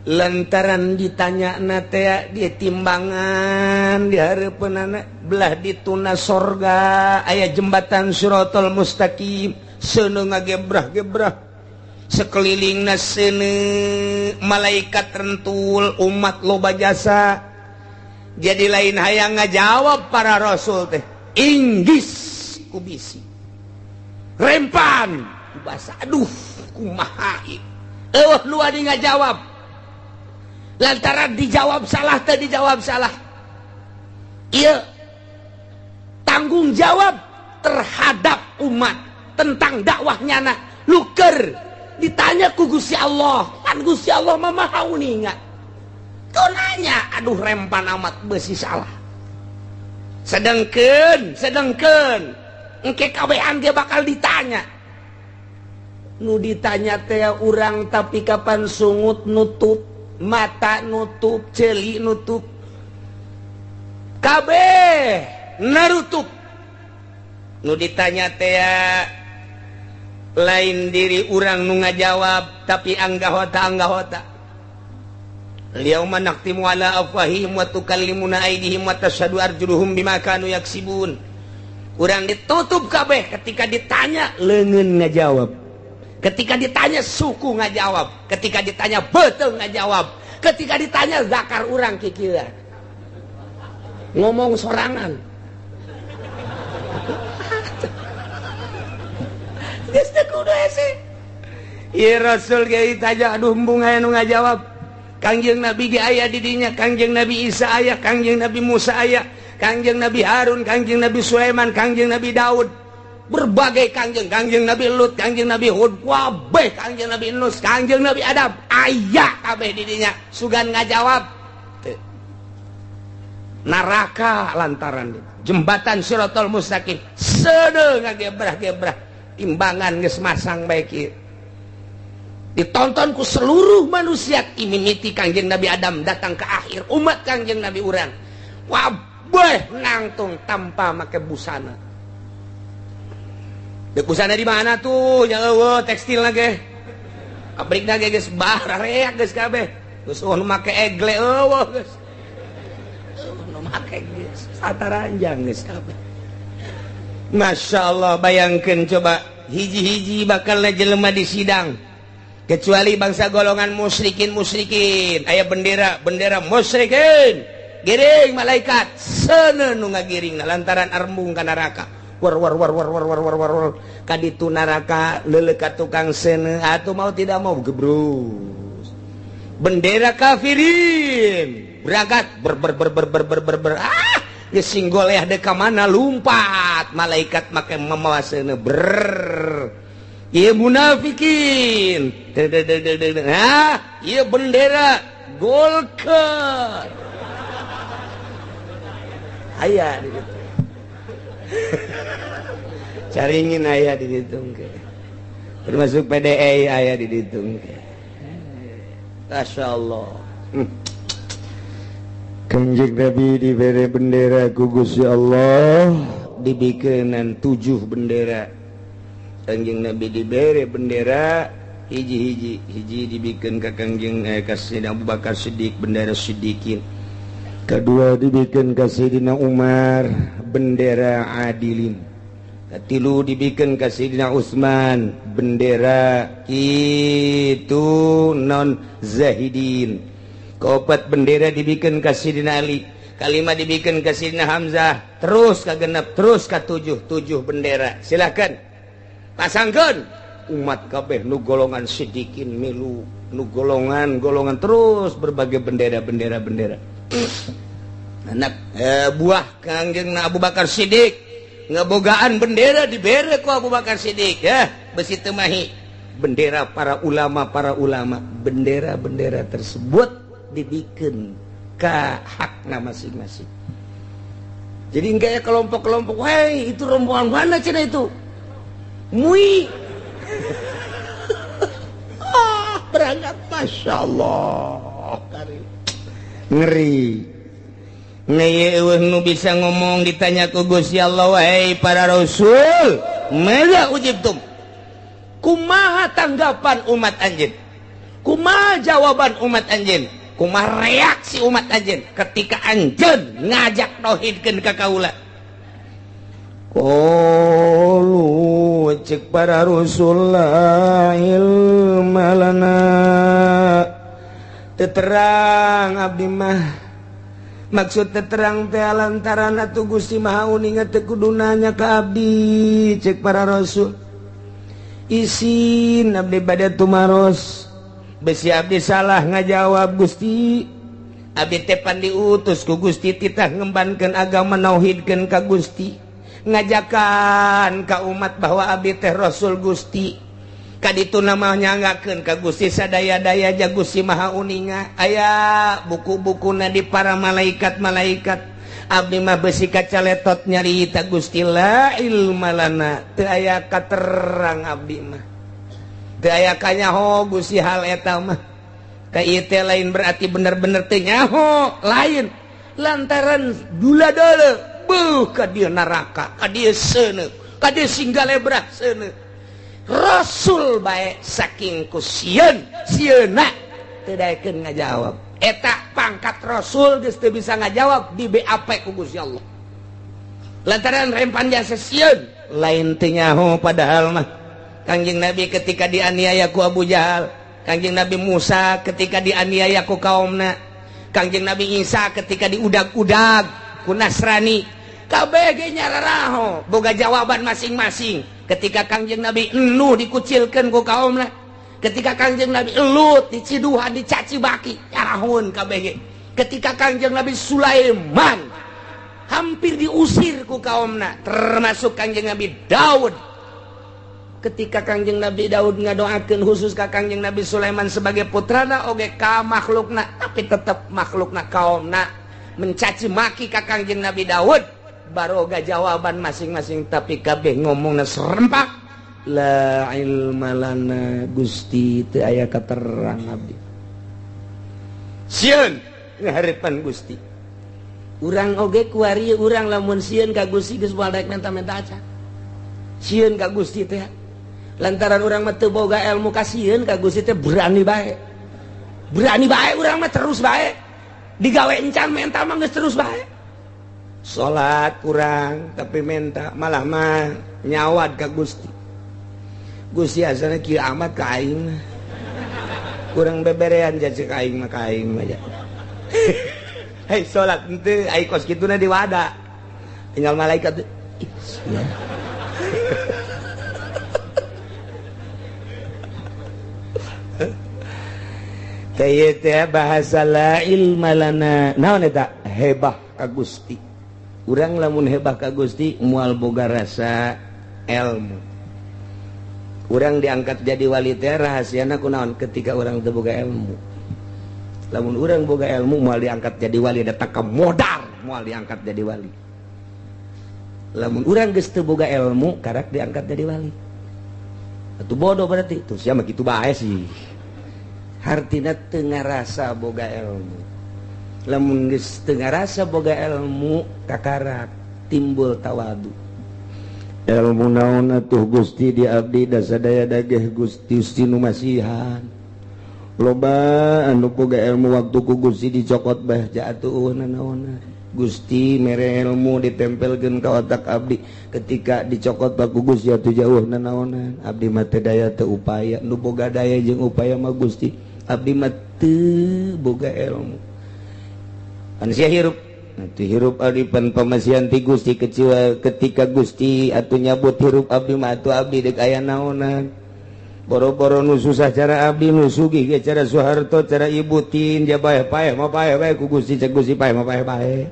Lantaran ditanya na teh dia timbangan di hareupeunana belah dituna sorga aya jembatan Siratal Mustaqim seuneu ngagebrah-gebrah sekelilingna seuneu malaikat rentul umat loba jasa. Jadi lain hayang ngajawab para rasul teh inggis kubisi rempan kubasa aduh kumaha eueuh nu adi ngajawab lantaran dijawab salah teh dijawab salah. Ieu tanggung jawab terhadap umat tentang dakwahnya na luker ditanya ku Gusti Allah, kan Gusti Allah mah maha uninga. Kau nanya aduh rempan amat besi salah. Sedengkeun sedengkeun engke kabehan dia bakal ditanya. Nu ditanya teh urang tapi kapan sungut nutup mata nutup celi nutup kabeh narutup. Nu ditanya teh lain diri urang nu ngajawab, tapi anggahota anggahota. Yauma nakhtimu ala afwahihim wa tukallimuna aydihim wa tashhadu arjuluhum bima kanu yaksibun. Urang ditutup kabeh, ketika ditanya leungeun ngajawab, ketika ditanya suku ngajawab, ketika ditanya betul ngajawab, ketika ditanya zakar urang kikira ngomong sorangan. Geus teu kudu hese. Ieu Rasul ge ditanya, aduh, embung aya nu ngajawab. Kangjeng Nabi ge aya di dinya, Kangjeng Nabi Isa aya, Kangjeng Nabi Musa aya, Kangjeng Nabi Harun, Kangjeng Nabi Sulaiman, Kangjeng Nabi Daud, berbagai kangjeng, Kangjeng Nabi Lut, Kangjeng Nabi Hud, kabeh, Kangjeng Nabi Nus, Kangjeng Nabi Adam aya kabeh di dinya, sugan ngajawab. Teu. Neraka lantaran jembatan Siratal Mustaqim seudeuh ngagebrah-gebrah, timbangan geus masang bae kieu, ditonton ku seluruh manusia, mimiti Kangjeng Nabi Adam datang ke akhir umat Kangjeng Nabi urang, wabeh nangtung tanpa make busana. Dek busana di mana tuh? Ya eueuh tekstil ge, pabrikna ge geus bareak, geus kabeh geus, eueuh nu make egle, eueuh geus, eueuh nu make, geus sataranjang geus kabeh. Masya Allah, bayangkan coba, hiji-hiji bakal jelema di sidang, kecuali bangsa golongan musyrikin. Musyrikin aya bendera, bendera musyrikin, giring malaikat seuneu nu ngagiring lantaran arembung ka neraka, war war war war war war war war war kaditu neraka leuleuk ka tukang seuneu atuh, mau tidak mau gebrus. Bendera kafirin berangkat ber ber ber ber ber ber ber, ber. Ah, geus singgoleh dek ka mana lumpat, malaikat make mamawa seuneu ber. Ieu munafikin. Nah, ieu bendera Golkar aya di ditu. Caringin aya di ditu, termasuk PDI aya di ditu. Masya Allah. Kanjeng Nabi diberi bendera ku Gusti Allah. Dibikenan tujuh bendera. Kanjeng Nabi diberi bendera hiji-hiji. Hiji dibikin ke Kangjeng ka Sayyidina Abu Bakar Siddiq, bendera Siddiqin. Kedua dibikin ka Sayyidina Umar, bendera adilin. Katilu dibikin ka Sayyidina Utsman, bendera itu non zahidin. Keopat bendera dibikin ka Sayyidina Ali, kalima dibikin ka Sayyidina Hamzah, terus ka genep, terus ka tujuh. Tujuh bendera silakan pasangkan umat kabeh, nu golongan Sidikin milu, nu golongan golongan, terus berbagai bendera bendera bendera. Anak buah Kangjeng Abu Bakar Siddiq ngebogaan bendera, dibere ku Abu Bakar Siddiq ya, besi temahi bendera para ulama, para ulama. Bendera-bendera tersebut dibikin ke hakna masing-masing. Jadi enggak ya kelompok-kelompok, "Hei, itu rombongan mana cina itu mui?" Ah, berangkat, masya Allah, ngeri. Nu bisa ngomong ditanya ku Gusti Allah, "Wahai para rasul, madza ujibtum? Kumaha tanggapan umat anjeun? Kumaha jawaban umat anjeun? Kumaha reaksi umat anjeun ketika anjeun ngajak tauhidkeun ka kaula?" Qalu, cek para rasul, la ilma lana, Terang abdi mah. Maksud terang teh lantaran atuh Gusti Maha Uninga teu kudu nanya ka abdi. Cek para rasul, "Isin abdi bade tumaros, besi abdi salah ngajawab. Gusti, abdi teh pan diutus ku Gusti titah ngembankeun agama, nauhidkeun ka Gusti, ngajakan ka umat bahwa abdi teh rasul Gusti. Kaditu nama nyanggakeun ka Gusti sadaya-daya ja. Gusti Maha Uninga, aya buku-bukuna di para malaikat-malaikat. Abdi mah besi kaca letot nyarita, Gusti. La ilma lana, teu aya katerang abdi mah, teu aya kanyaho Gusti hal eta mah." Ka ieu teh lain berarti bener-bener teu nyaho, lain, lantaran dula dole beuh ka dieu neraka, ka dieu seuneu. Kade sing galebrah seuneu. Rasul bae saking ku sieun, sieuna teu daekeun ngajawab. Eta pangkat Rasul geus teu bisa ngajawab di BAP ku Gusti Allah. Lantaran rempan jasa sieun, lain teu nyaho padahal mah. Kangjeng Nabi ketika dianiaya ku Abu Jahal, Kangjeng Nabi Musa ketika dianiaya ku kaumna, Kangjeng Nabi Isa ketika diudag-udag ku Nasrani, kabeh ge nyararaho, boga jawaban masing-masing. Ketika Kangjeng Nabi Nuh dikucilkeun ku kaumna, ketika Kangjeng Nabi Lut diciduhan, dicaci maki, nyarahun kabeh ge. Ketika Kangjeng Nabi Sulaiman hampir diusir ku kaumna, termasuk Kangjeng Nabi Daud. Ketika Kangjeng Nabi Daud ngadoakeun khusus ka Kangjeng Nabi Sulaiman sebagai putrana oge ka makhlukna, tapi tetep makhlukna kaumna mencaci maki ka Kangjeng Nabi Daud, baroga jawaban masing-masing, tapi kabeh ngomongna serempak, la ilma lana Gusti, teu aya katerang abdi. Sieun ngaharepan Gusti. Urang oge kuari urang lamun sieun ka Gusti geus moal daek menta-menta acan. Sieun ka Gusti teh. Lantaran urang mah teu boga ilmu kasieun ka Gusti teh berani bae. Berani bae urang mah terus bae. Digawe encan menta mah geus terus bae. Salat kurang tapi menta malah mah nyawad ka Gusti. Gusti asana kieu amat ka aing mah. Kurang beberean jasa ka aing mah ka aing mah. Hei salat henteu ai kos kituna diwada. Tinggal malaikat ih sia. Teh teh bahasa la ilma lana. Naon eta? Hebah ka Gusti. Urang lamun hebah ka Gusti moal boga rasa ilmu. Urang diangkat jadi wali teh rahasiana kunaon ketika urang teu boga ilmu. Lamun urang boga ilmu moal diangkat jadi wali, da modal moal diangkat jadi wali. Lamun urang geus teu boga ilmu karak diangkat jadi wali. Atuh bodoh berarti. Tuh sia mah kitu bae sih. Hartina teu ngarasa boga ilmu. Lamun geus teu ngarasa boga ilmu kakarak timbul tawadu. Ilmu naon atuh Gusti di abdi da sadaya dageh Gusti Gusti nu masihan. Loba anu boga ilmu waktu ku Gusti dicokot bah jatuh nanaonan. Gusti mere ilmu ditempelkeun ka otak abdi ketika dicokot bah ku Gusti atuh jauh nanaonan. Abdi mah teu daya teu upaya, nu boga daya jeung upaya mah Gusti. Abdi mah teu boga ilmu. Pan sia hirup, atuh hirup abdi pan pamasihan ti Gusti kecewa ketika Gusti atuh nyabut hirup abdi mah atuh abdi deuk aya naonan. Boro-boro nu susah cara abdi nu sugih ge cara Soeharto cara Ibu Tin ja bae paeh mah paeh bae ku Gusti cek Gusti paeh mah paeh bae.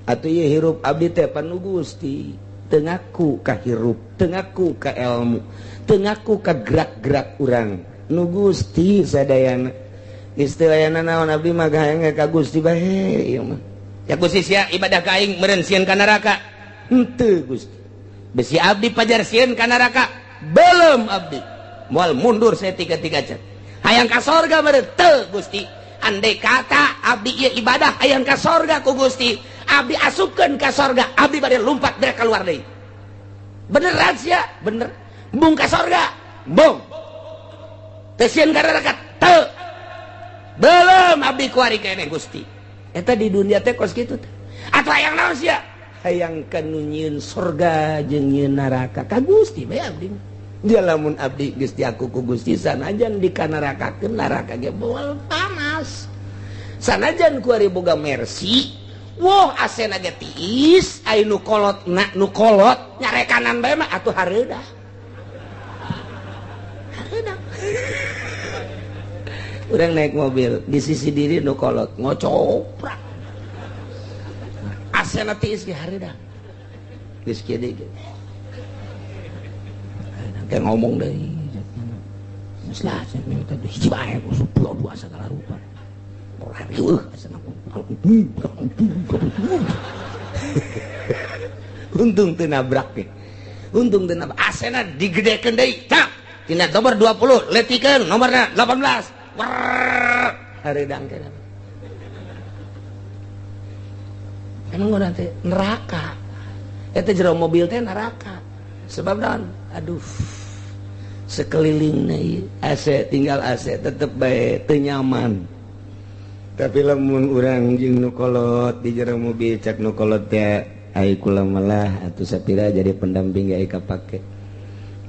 Atuh ieu hirup abdi teh pan nu Gusti teu ngaku ka hirup, teu ngaku ka ilmu, teu ngaku ka gerak-gerak urang. Nu Gusti sadayana. Istilahna naon abdi mah hayang ka Gusti bae ieu mah. Ya Gusti sia ibadah ka aing meureun sieun ka neraka. Henteu Gusti. Besi abdi pajar sieun ka neraka. Belum abdi. Moal mundur saya tiga-tiga cat. Hayang ka sorga meureun teu Gusti. Andai kata abdi ieu ibadah hayang ka sorga ku Gusti, abdi asupkeun ka sorga, abdi bade lumpat dari keluar deui. Bener sia? Bener. Embung ka sorga? Embung. Teu sieun ka neraka? Teu. Belum abdi kuari keneh Gusti. Eta di dunia teh kos kitu teh. Atuh hayang naon sia? Hayang ka nu nyieun sorga jeung nyieun neraka ka Gusti bae abdi. Dia lamun abdi geus diaku ku Gusti sanajan dikanarakakeun neraka ge moal panas. Sanajan kuari boga mercy, woh asena ge tiis, ai nu kolot na nu kolot nyarekanan bae mah atuh hareudah. Hareudah. Urang naik mobil di sisi diri nu kolot ngocoprak. Asena tiis ge hareudah. Geus kieu deui. Kayak ngomong deh, lah, saya minta hiji bae, sepuluh dua segala rupa. Untung teu nabrak ge. Untung teu nabrak. Asena digedekeun deui. Cak, tina nomor 20 letikeun nomorna 18. Brrrr, hareudang teh. Emang urang teh neraka. Eta jero mobil teh neraka. Sebab naon? Aduh, sekeliling AC, tinggal AC tetep bae teu nyaman. Tapi lamun urang jeung nu kolot di jero mobil, cak nu kolot teh, ai kula malah atuh sapira jadi pendamping ge kapake.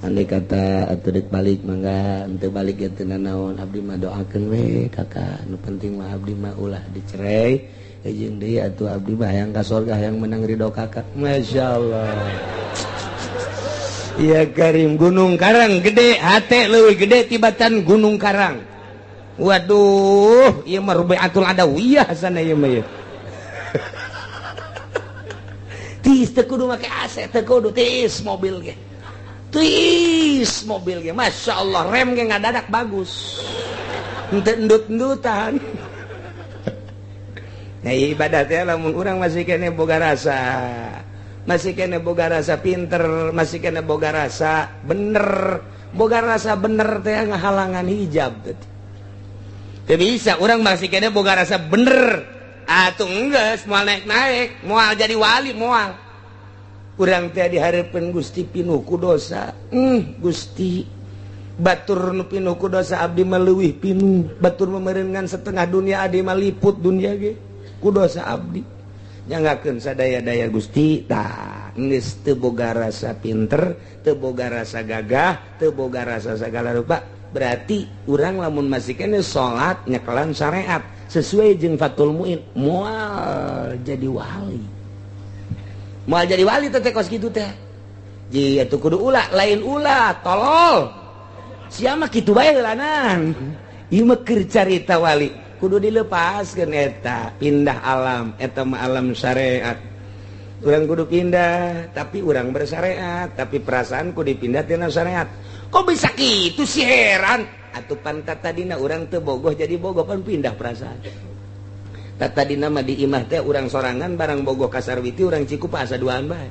Andai kata atuh dek balik mangga, henteu balik ge teu nanaon, abdi mah doakeun we kakak, nu penting mah abdi mah ulah dicerai jeung deui atuh abdi mah hayang ka sorga, hayang menang ridho kakak. Masyaallah. Ya Karim, Gunung Karang gede, hate leuwih gede tibatan Gunung Karang. Waduh, ieu mah Rubiatul Adawiyah sana ieu mah ieu. Tiis teu kudu make AC, teu kudu tiis mobil ge. Tiis mobil ge, Masya Allah, rem ge ngadadak bagus. Henteu endut-endutan. Nah, ibadah teh lamun urang masih keneh boga rasa, masih kene boga rasa pinter, masih kene boga rasa bener, boga rasa bener teh ngahalangan hijab teh. Teu bisa urang masih kene boga rasa bener atuh geus moal naik-naik, moal jadi wali moal. Urang teh dihareupeun Gusti pinuh ku dosa. Gusti batur nu pinuh ku dosa abdi mah leuwih pinuh, batur memerengan setengah dunia abdi mah liput dunia ge ku dosa abdi. Nyangakeun sadaya-daya Gusti tah geus teu boga rasa pinter, teu boga rasa gagah, teu boga rasa sagala rupa. Berarti urang lamun masih keneh salat nyekelan syariat sesuai jeung Fathul Muin moal jadi wali. Moal jadi wali teh kos kitu teh. Ji atuh kudu ulah, lain ulah, tolol. Sia mah kitu bae heulanan. Ieu mah keur carita wali. Kudu dilepaskeun eta, pindah alam, eta mah alam syariat. Urang kudu pindah, tapi urang bersyariat, tapi perasaan kudu dipindah tina syariat. Kok bisa kitu sih heran? Atuh pan tadina urang teu bogoh jadi bogoh pan pindah perasaan. Tadina mah di imah teh urang sorangan barang bogoh ka Sarwiti urang Cikupa asa duaan bae.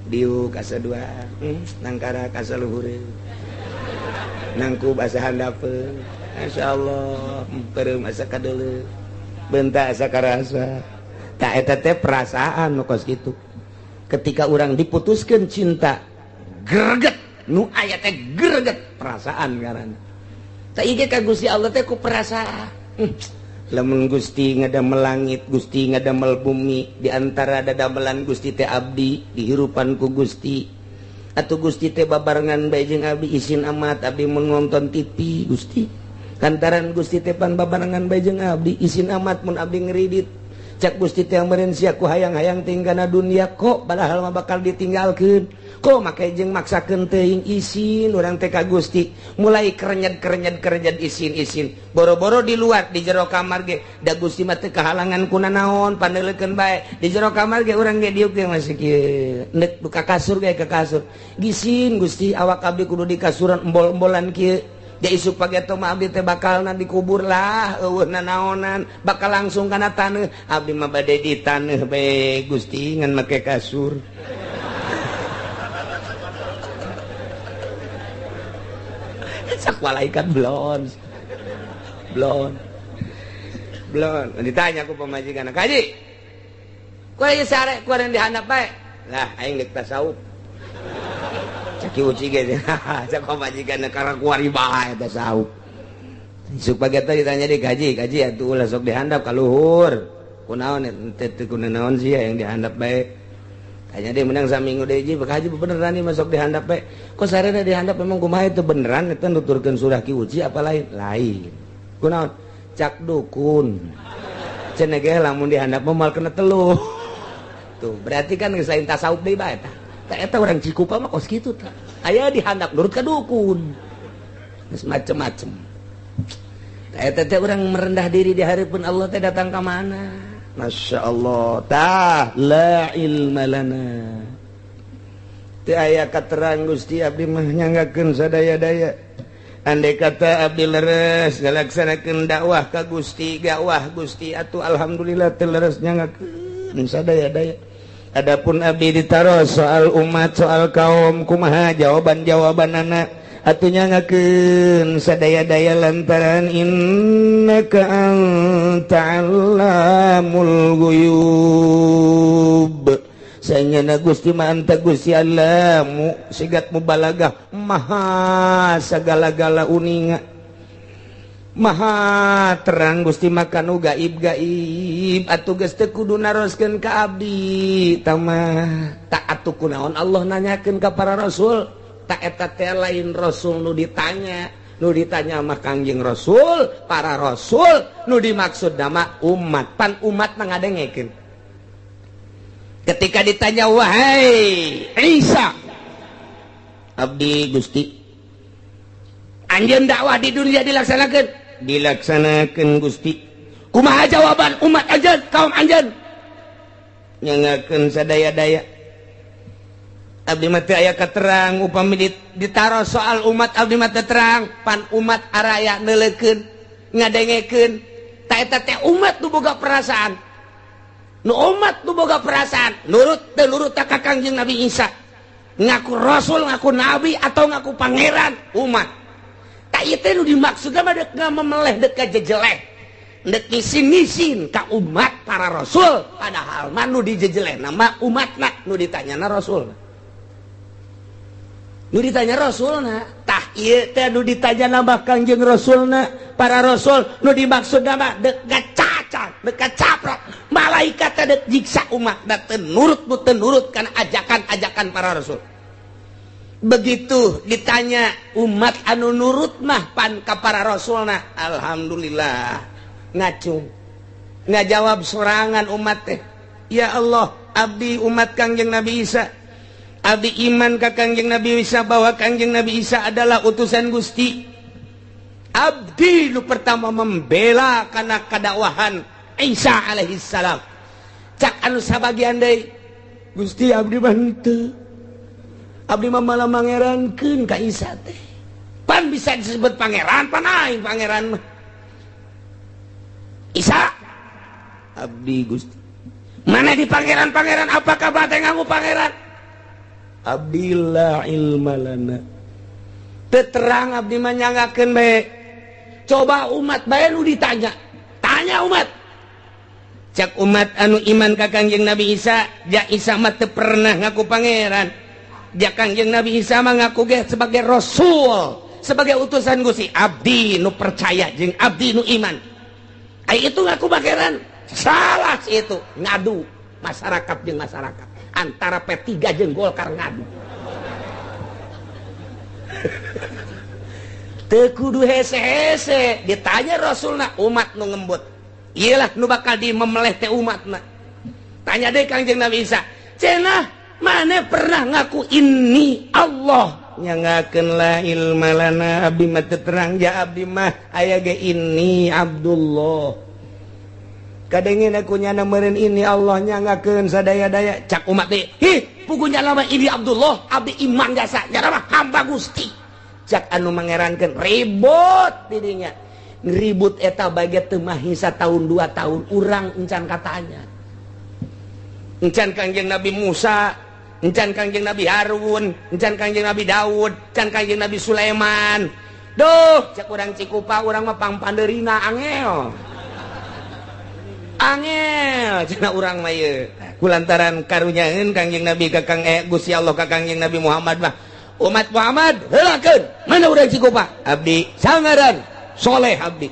Diuk asa duaan, nangkara ka saluhureun. Nangkub asa handapeun. Masya Allah, peureum asa kadeuleu, bentak asa karasa. Tak eta teh perasaan nu kos kitu. Ketika urang diputuskeun cinta, greget, nu aya teh greget perasaan ngaranna. Tah ieu ka Gusti Allah teh ku perasaan. Lamun Gusti ngadamel langit, Gusti ngadamel bumi, di antara dadamelan Gusti teh abdi dihirupan ku Gusti. Atuh Gusti teh babarengan bae jeung abdi, isin amat abdi mun nonton TV Gusti. Lantaran Gusti teh pan babarengan bae jeung abdi, isin amat mun abdi ngeridit. Cak Gusti teh meureun sia ku hayang-hayang tinggana dunia kok padahal mah bakal ditinggalkeun. Kok make jeung maksakeun teuing isin urang teh ka Gusti. Mulai kerenyet-kerenyet isin-isin. Boro-boro di luar di jero kamar ge da Gusti mah teu kahalangan ku nanaon paneulekeun bae. Di jero kamar ge urang ge diuk ge masih kieu. Neuk ka kasur ge ka kasur. Gisin Gusti awak abdi kudu di kasuran embol-embolan kieu. Ja isuk pageto mah abdi teh bakalna dikubur lah, eueuh nanaonan, bakal langsung kana taneuh. Abdi mah bade di taneuh bae Gusti ngan make kasur. Sak malaikat blon. Blon. Blon. Ditanya ku pamajikan, "Kaji, ku ieu sare ku dihandap bae?" Lah aing deuk tasawuf. Caki uci ge cak pamajikan karena kuari bae tasawuf. Isuk pagi teh ditanya di kaji, kaji atuh ulah sok dihandap ka luhur. Kunaon teh teu kunaon sia yang dihandap bae. Tanya dia menang saminggu deui ji, kaji beneran nih masuk dihandap bae. Kok sarena dihandap memang kumaha itu beneran eta nuturkeun surah Ki Uci apa lain? Lain. Kunaon? Cak dukun. Cenah ge lamun dihandap mah moal kena teluh. Tuh, berarti kan geus lain tasawuf deui bae tah. Tah eta urang Cikupa mah kos kitu tah. Aya dihandap nurut ka dukun. Geus macem-macem. Tah eta teh urang merendah diri di hareupeun Allah teh datang ka mana? Masya Allah. Tah la ilma lana. Teu aya katerang Gusti abdi mah nyanggakeun sadaya-daya. Andai kata abdi leres ngalaksanakeun dakwah ka Gusti, dakwah Gusti atuh alhamdulillah teu leres nyanggakeun sadaya-daya. Adapun abdi ditaros soal umat, soal kaum kumaha jawaban-jawabanana atuh nyangakeun sadaya-daya lantaran innaka anta allamul ghuyub. Sanyana Gusti mah anta Gusti Allah mu sigat mubalagah, maha sagala-gala uninga, maha terang Gusti mah kanu gaib-gaib. Atuh geus teu kudu naroskeun ka abdi tamah tak. Atuh kunaon Allah nanyakeun ka para rasul? Tak eta teh lain rasul nu ditanya. Nu ditanya mah Kangjeng Rasul, para rasul. Nu dimaksud nama umat. Pan umat mah ngadengekeun ketika ditanya, "Wahai Isa." "Abdi, Gusti." "Anjeun dakwah di dunia dilaksanakan?" "Dilaksanakan, Gusti." "Kumaha jawaban umat anjeun, kaum anjeun?" "Nyangakeun sadaya-daya. Abdi mah teu aya katerang upami ditaros soal umat, abdi mah teu terang. Pan umat araya neuleukeun, ngadengekeun. Ta eta teh umat nu boga perasaan, nu umat nu boga perasaan nurut teu nurut ka Kangjeng Nabi Isa, ngaku rasul, ngaku nabi, atau ngaku pangeran umat. Tak ieu teh nu dimaksud mah dek ngamemeleh, dek kajejeleh, dek ngisin-ngisin ka umat para rasul, padahal mah nu dijejeleh nama umatna, nu ditanyana rasul, nu ditanya rasulna. Tah, ieu teh nu ditanya nama Kangjeng Rasulna, para rasul. Nu dimaksud nama dek ngacacat, dek ngacaprok malaikat teh, dek jiksa umat da teu nurut, nu teu nurut kana ajakan-ajakan para rasul. Begitu ditanya umat anu nurut mah pan ka para rasulna, alhamdulillah ngacung, ngajawab sorangan umat teh, "Ya Allah, abdi umat Kangjeng Nabi Isa. Abdi iman ka Kangjeng Nabi Isa bahwa Kangjeng Nabi Isa adalah utusan Gusti. Abdi nu pertama membela karena kadakwahan Isa alaihissalam." Cak anu sabagian deui, "Gusti, abdi mah henteu. Abdi mah malah mangerankeun ka Isa teh. Pan bisa disebut pangeran, pan aing pangeran mah Isa." "Abdi, Gusti." "Mana di pangeran-pangeran? Apakah bate ngaku pangeran?" "Abdi la ilma lana. Teu terang abdi mah, nyanggakeun bae." Coba umat bae nu ditanya. Tanya umat. Cak umat anu iman ka Kangjeng Nabi Isa, ja Isa mah teu pernah ngaku pangeran. Ja Kangjeng Nabi Isa mah ngaku ge sebagai rasul, sebagai utusan Gusti. Abdi nu percaya jeung abdi nu iman. Ai itu ngaku pangeran, salah sih itu. Ngadu masyarakat jeung masyarakat, antara P3 jeung Golkar ngadu. Teu kudu hese-hese ditanya rasulna. Umat nu ngembut iyalah nu bakal dimemeleh teh umatna. Tanya deh Kangjeng Nabi Isa, "Cenah mana pernah ngaku ini Allah?" "Nyangakeun la ilma lana, abdi mah teu terang. Ja abdi mah aya ge ini Abdullah. Kadengin aku nyana meureun ini Allah, nyangakeun sadaya-daya." Cak umat teh, "Hi, pugunya lama ini Abdullah, abdi iman jasa nyana mah hamba Gusti." Cak anu mangerankeun, ribut didinya. Ribut eta bagai teu mahi tahun 2 tahun urang encan katanya, encan Kangjeng Nabi Musa, encan Kangjeng Nabi Harun, encan Kangjeng Nabi Daud, encan Kangjeng Nabi Sulaiman. Duh, cek urang Cikupa, urang mah pangpandeurina angel angel cenah urang mah ieu. Kulantaran karunyaeun Kangjeng Nabi ka Kang Gusti Allah ka Kangjeng Nabi Muhammad mah, umat Muhammad heulakeun. Mana urang Cikupa? "Abdi." Sangaran soleh abdi.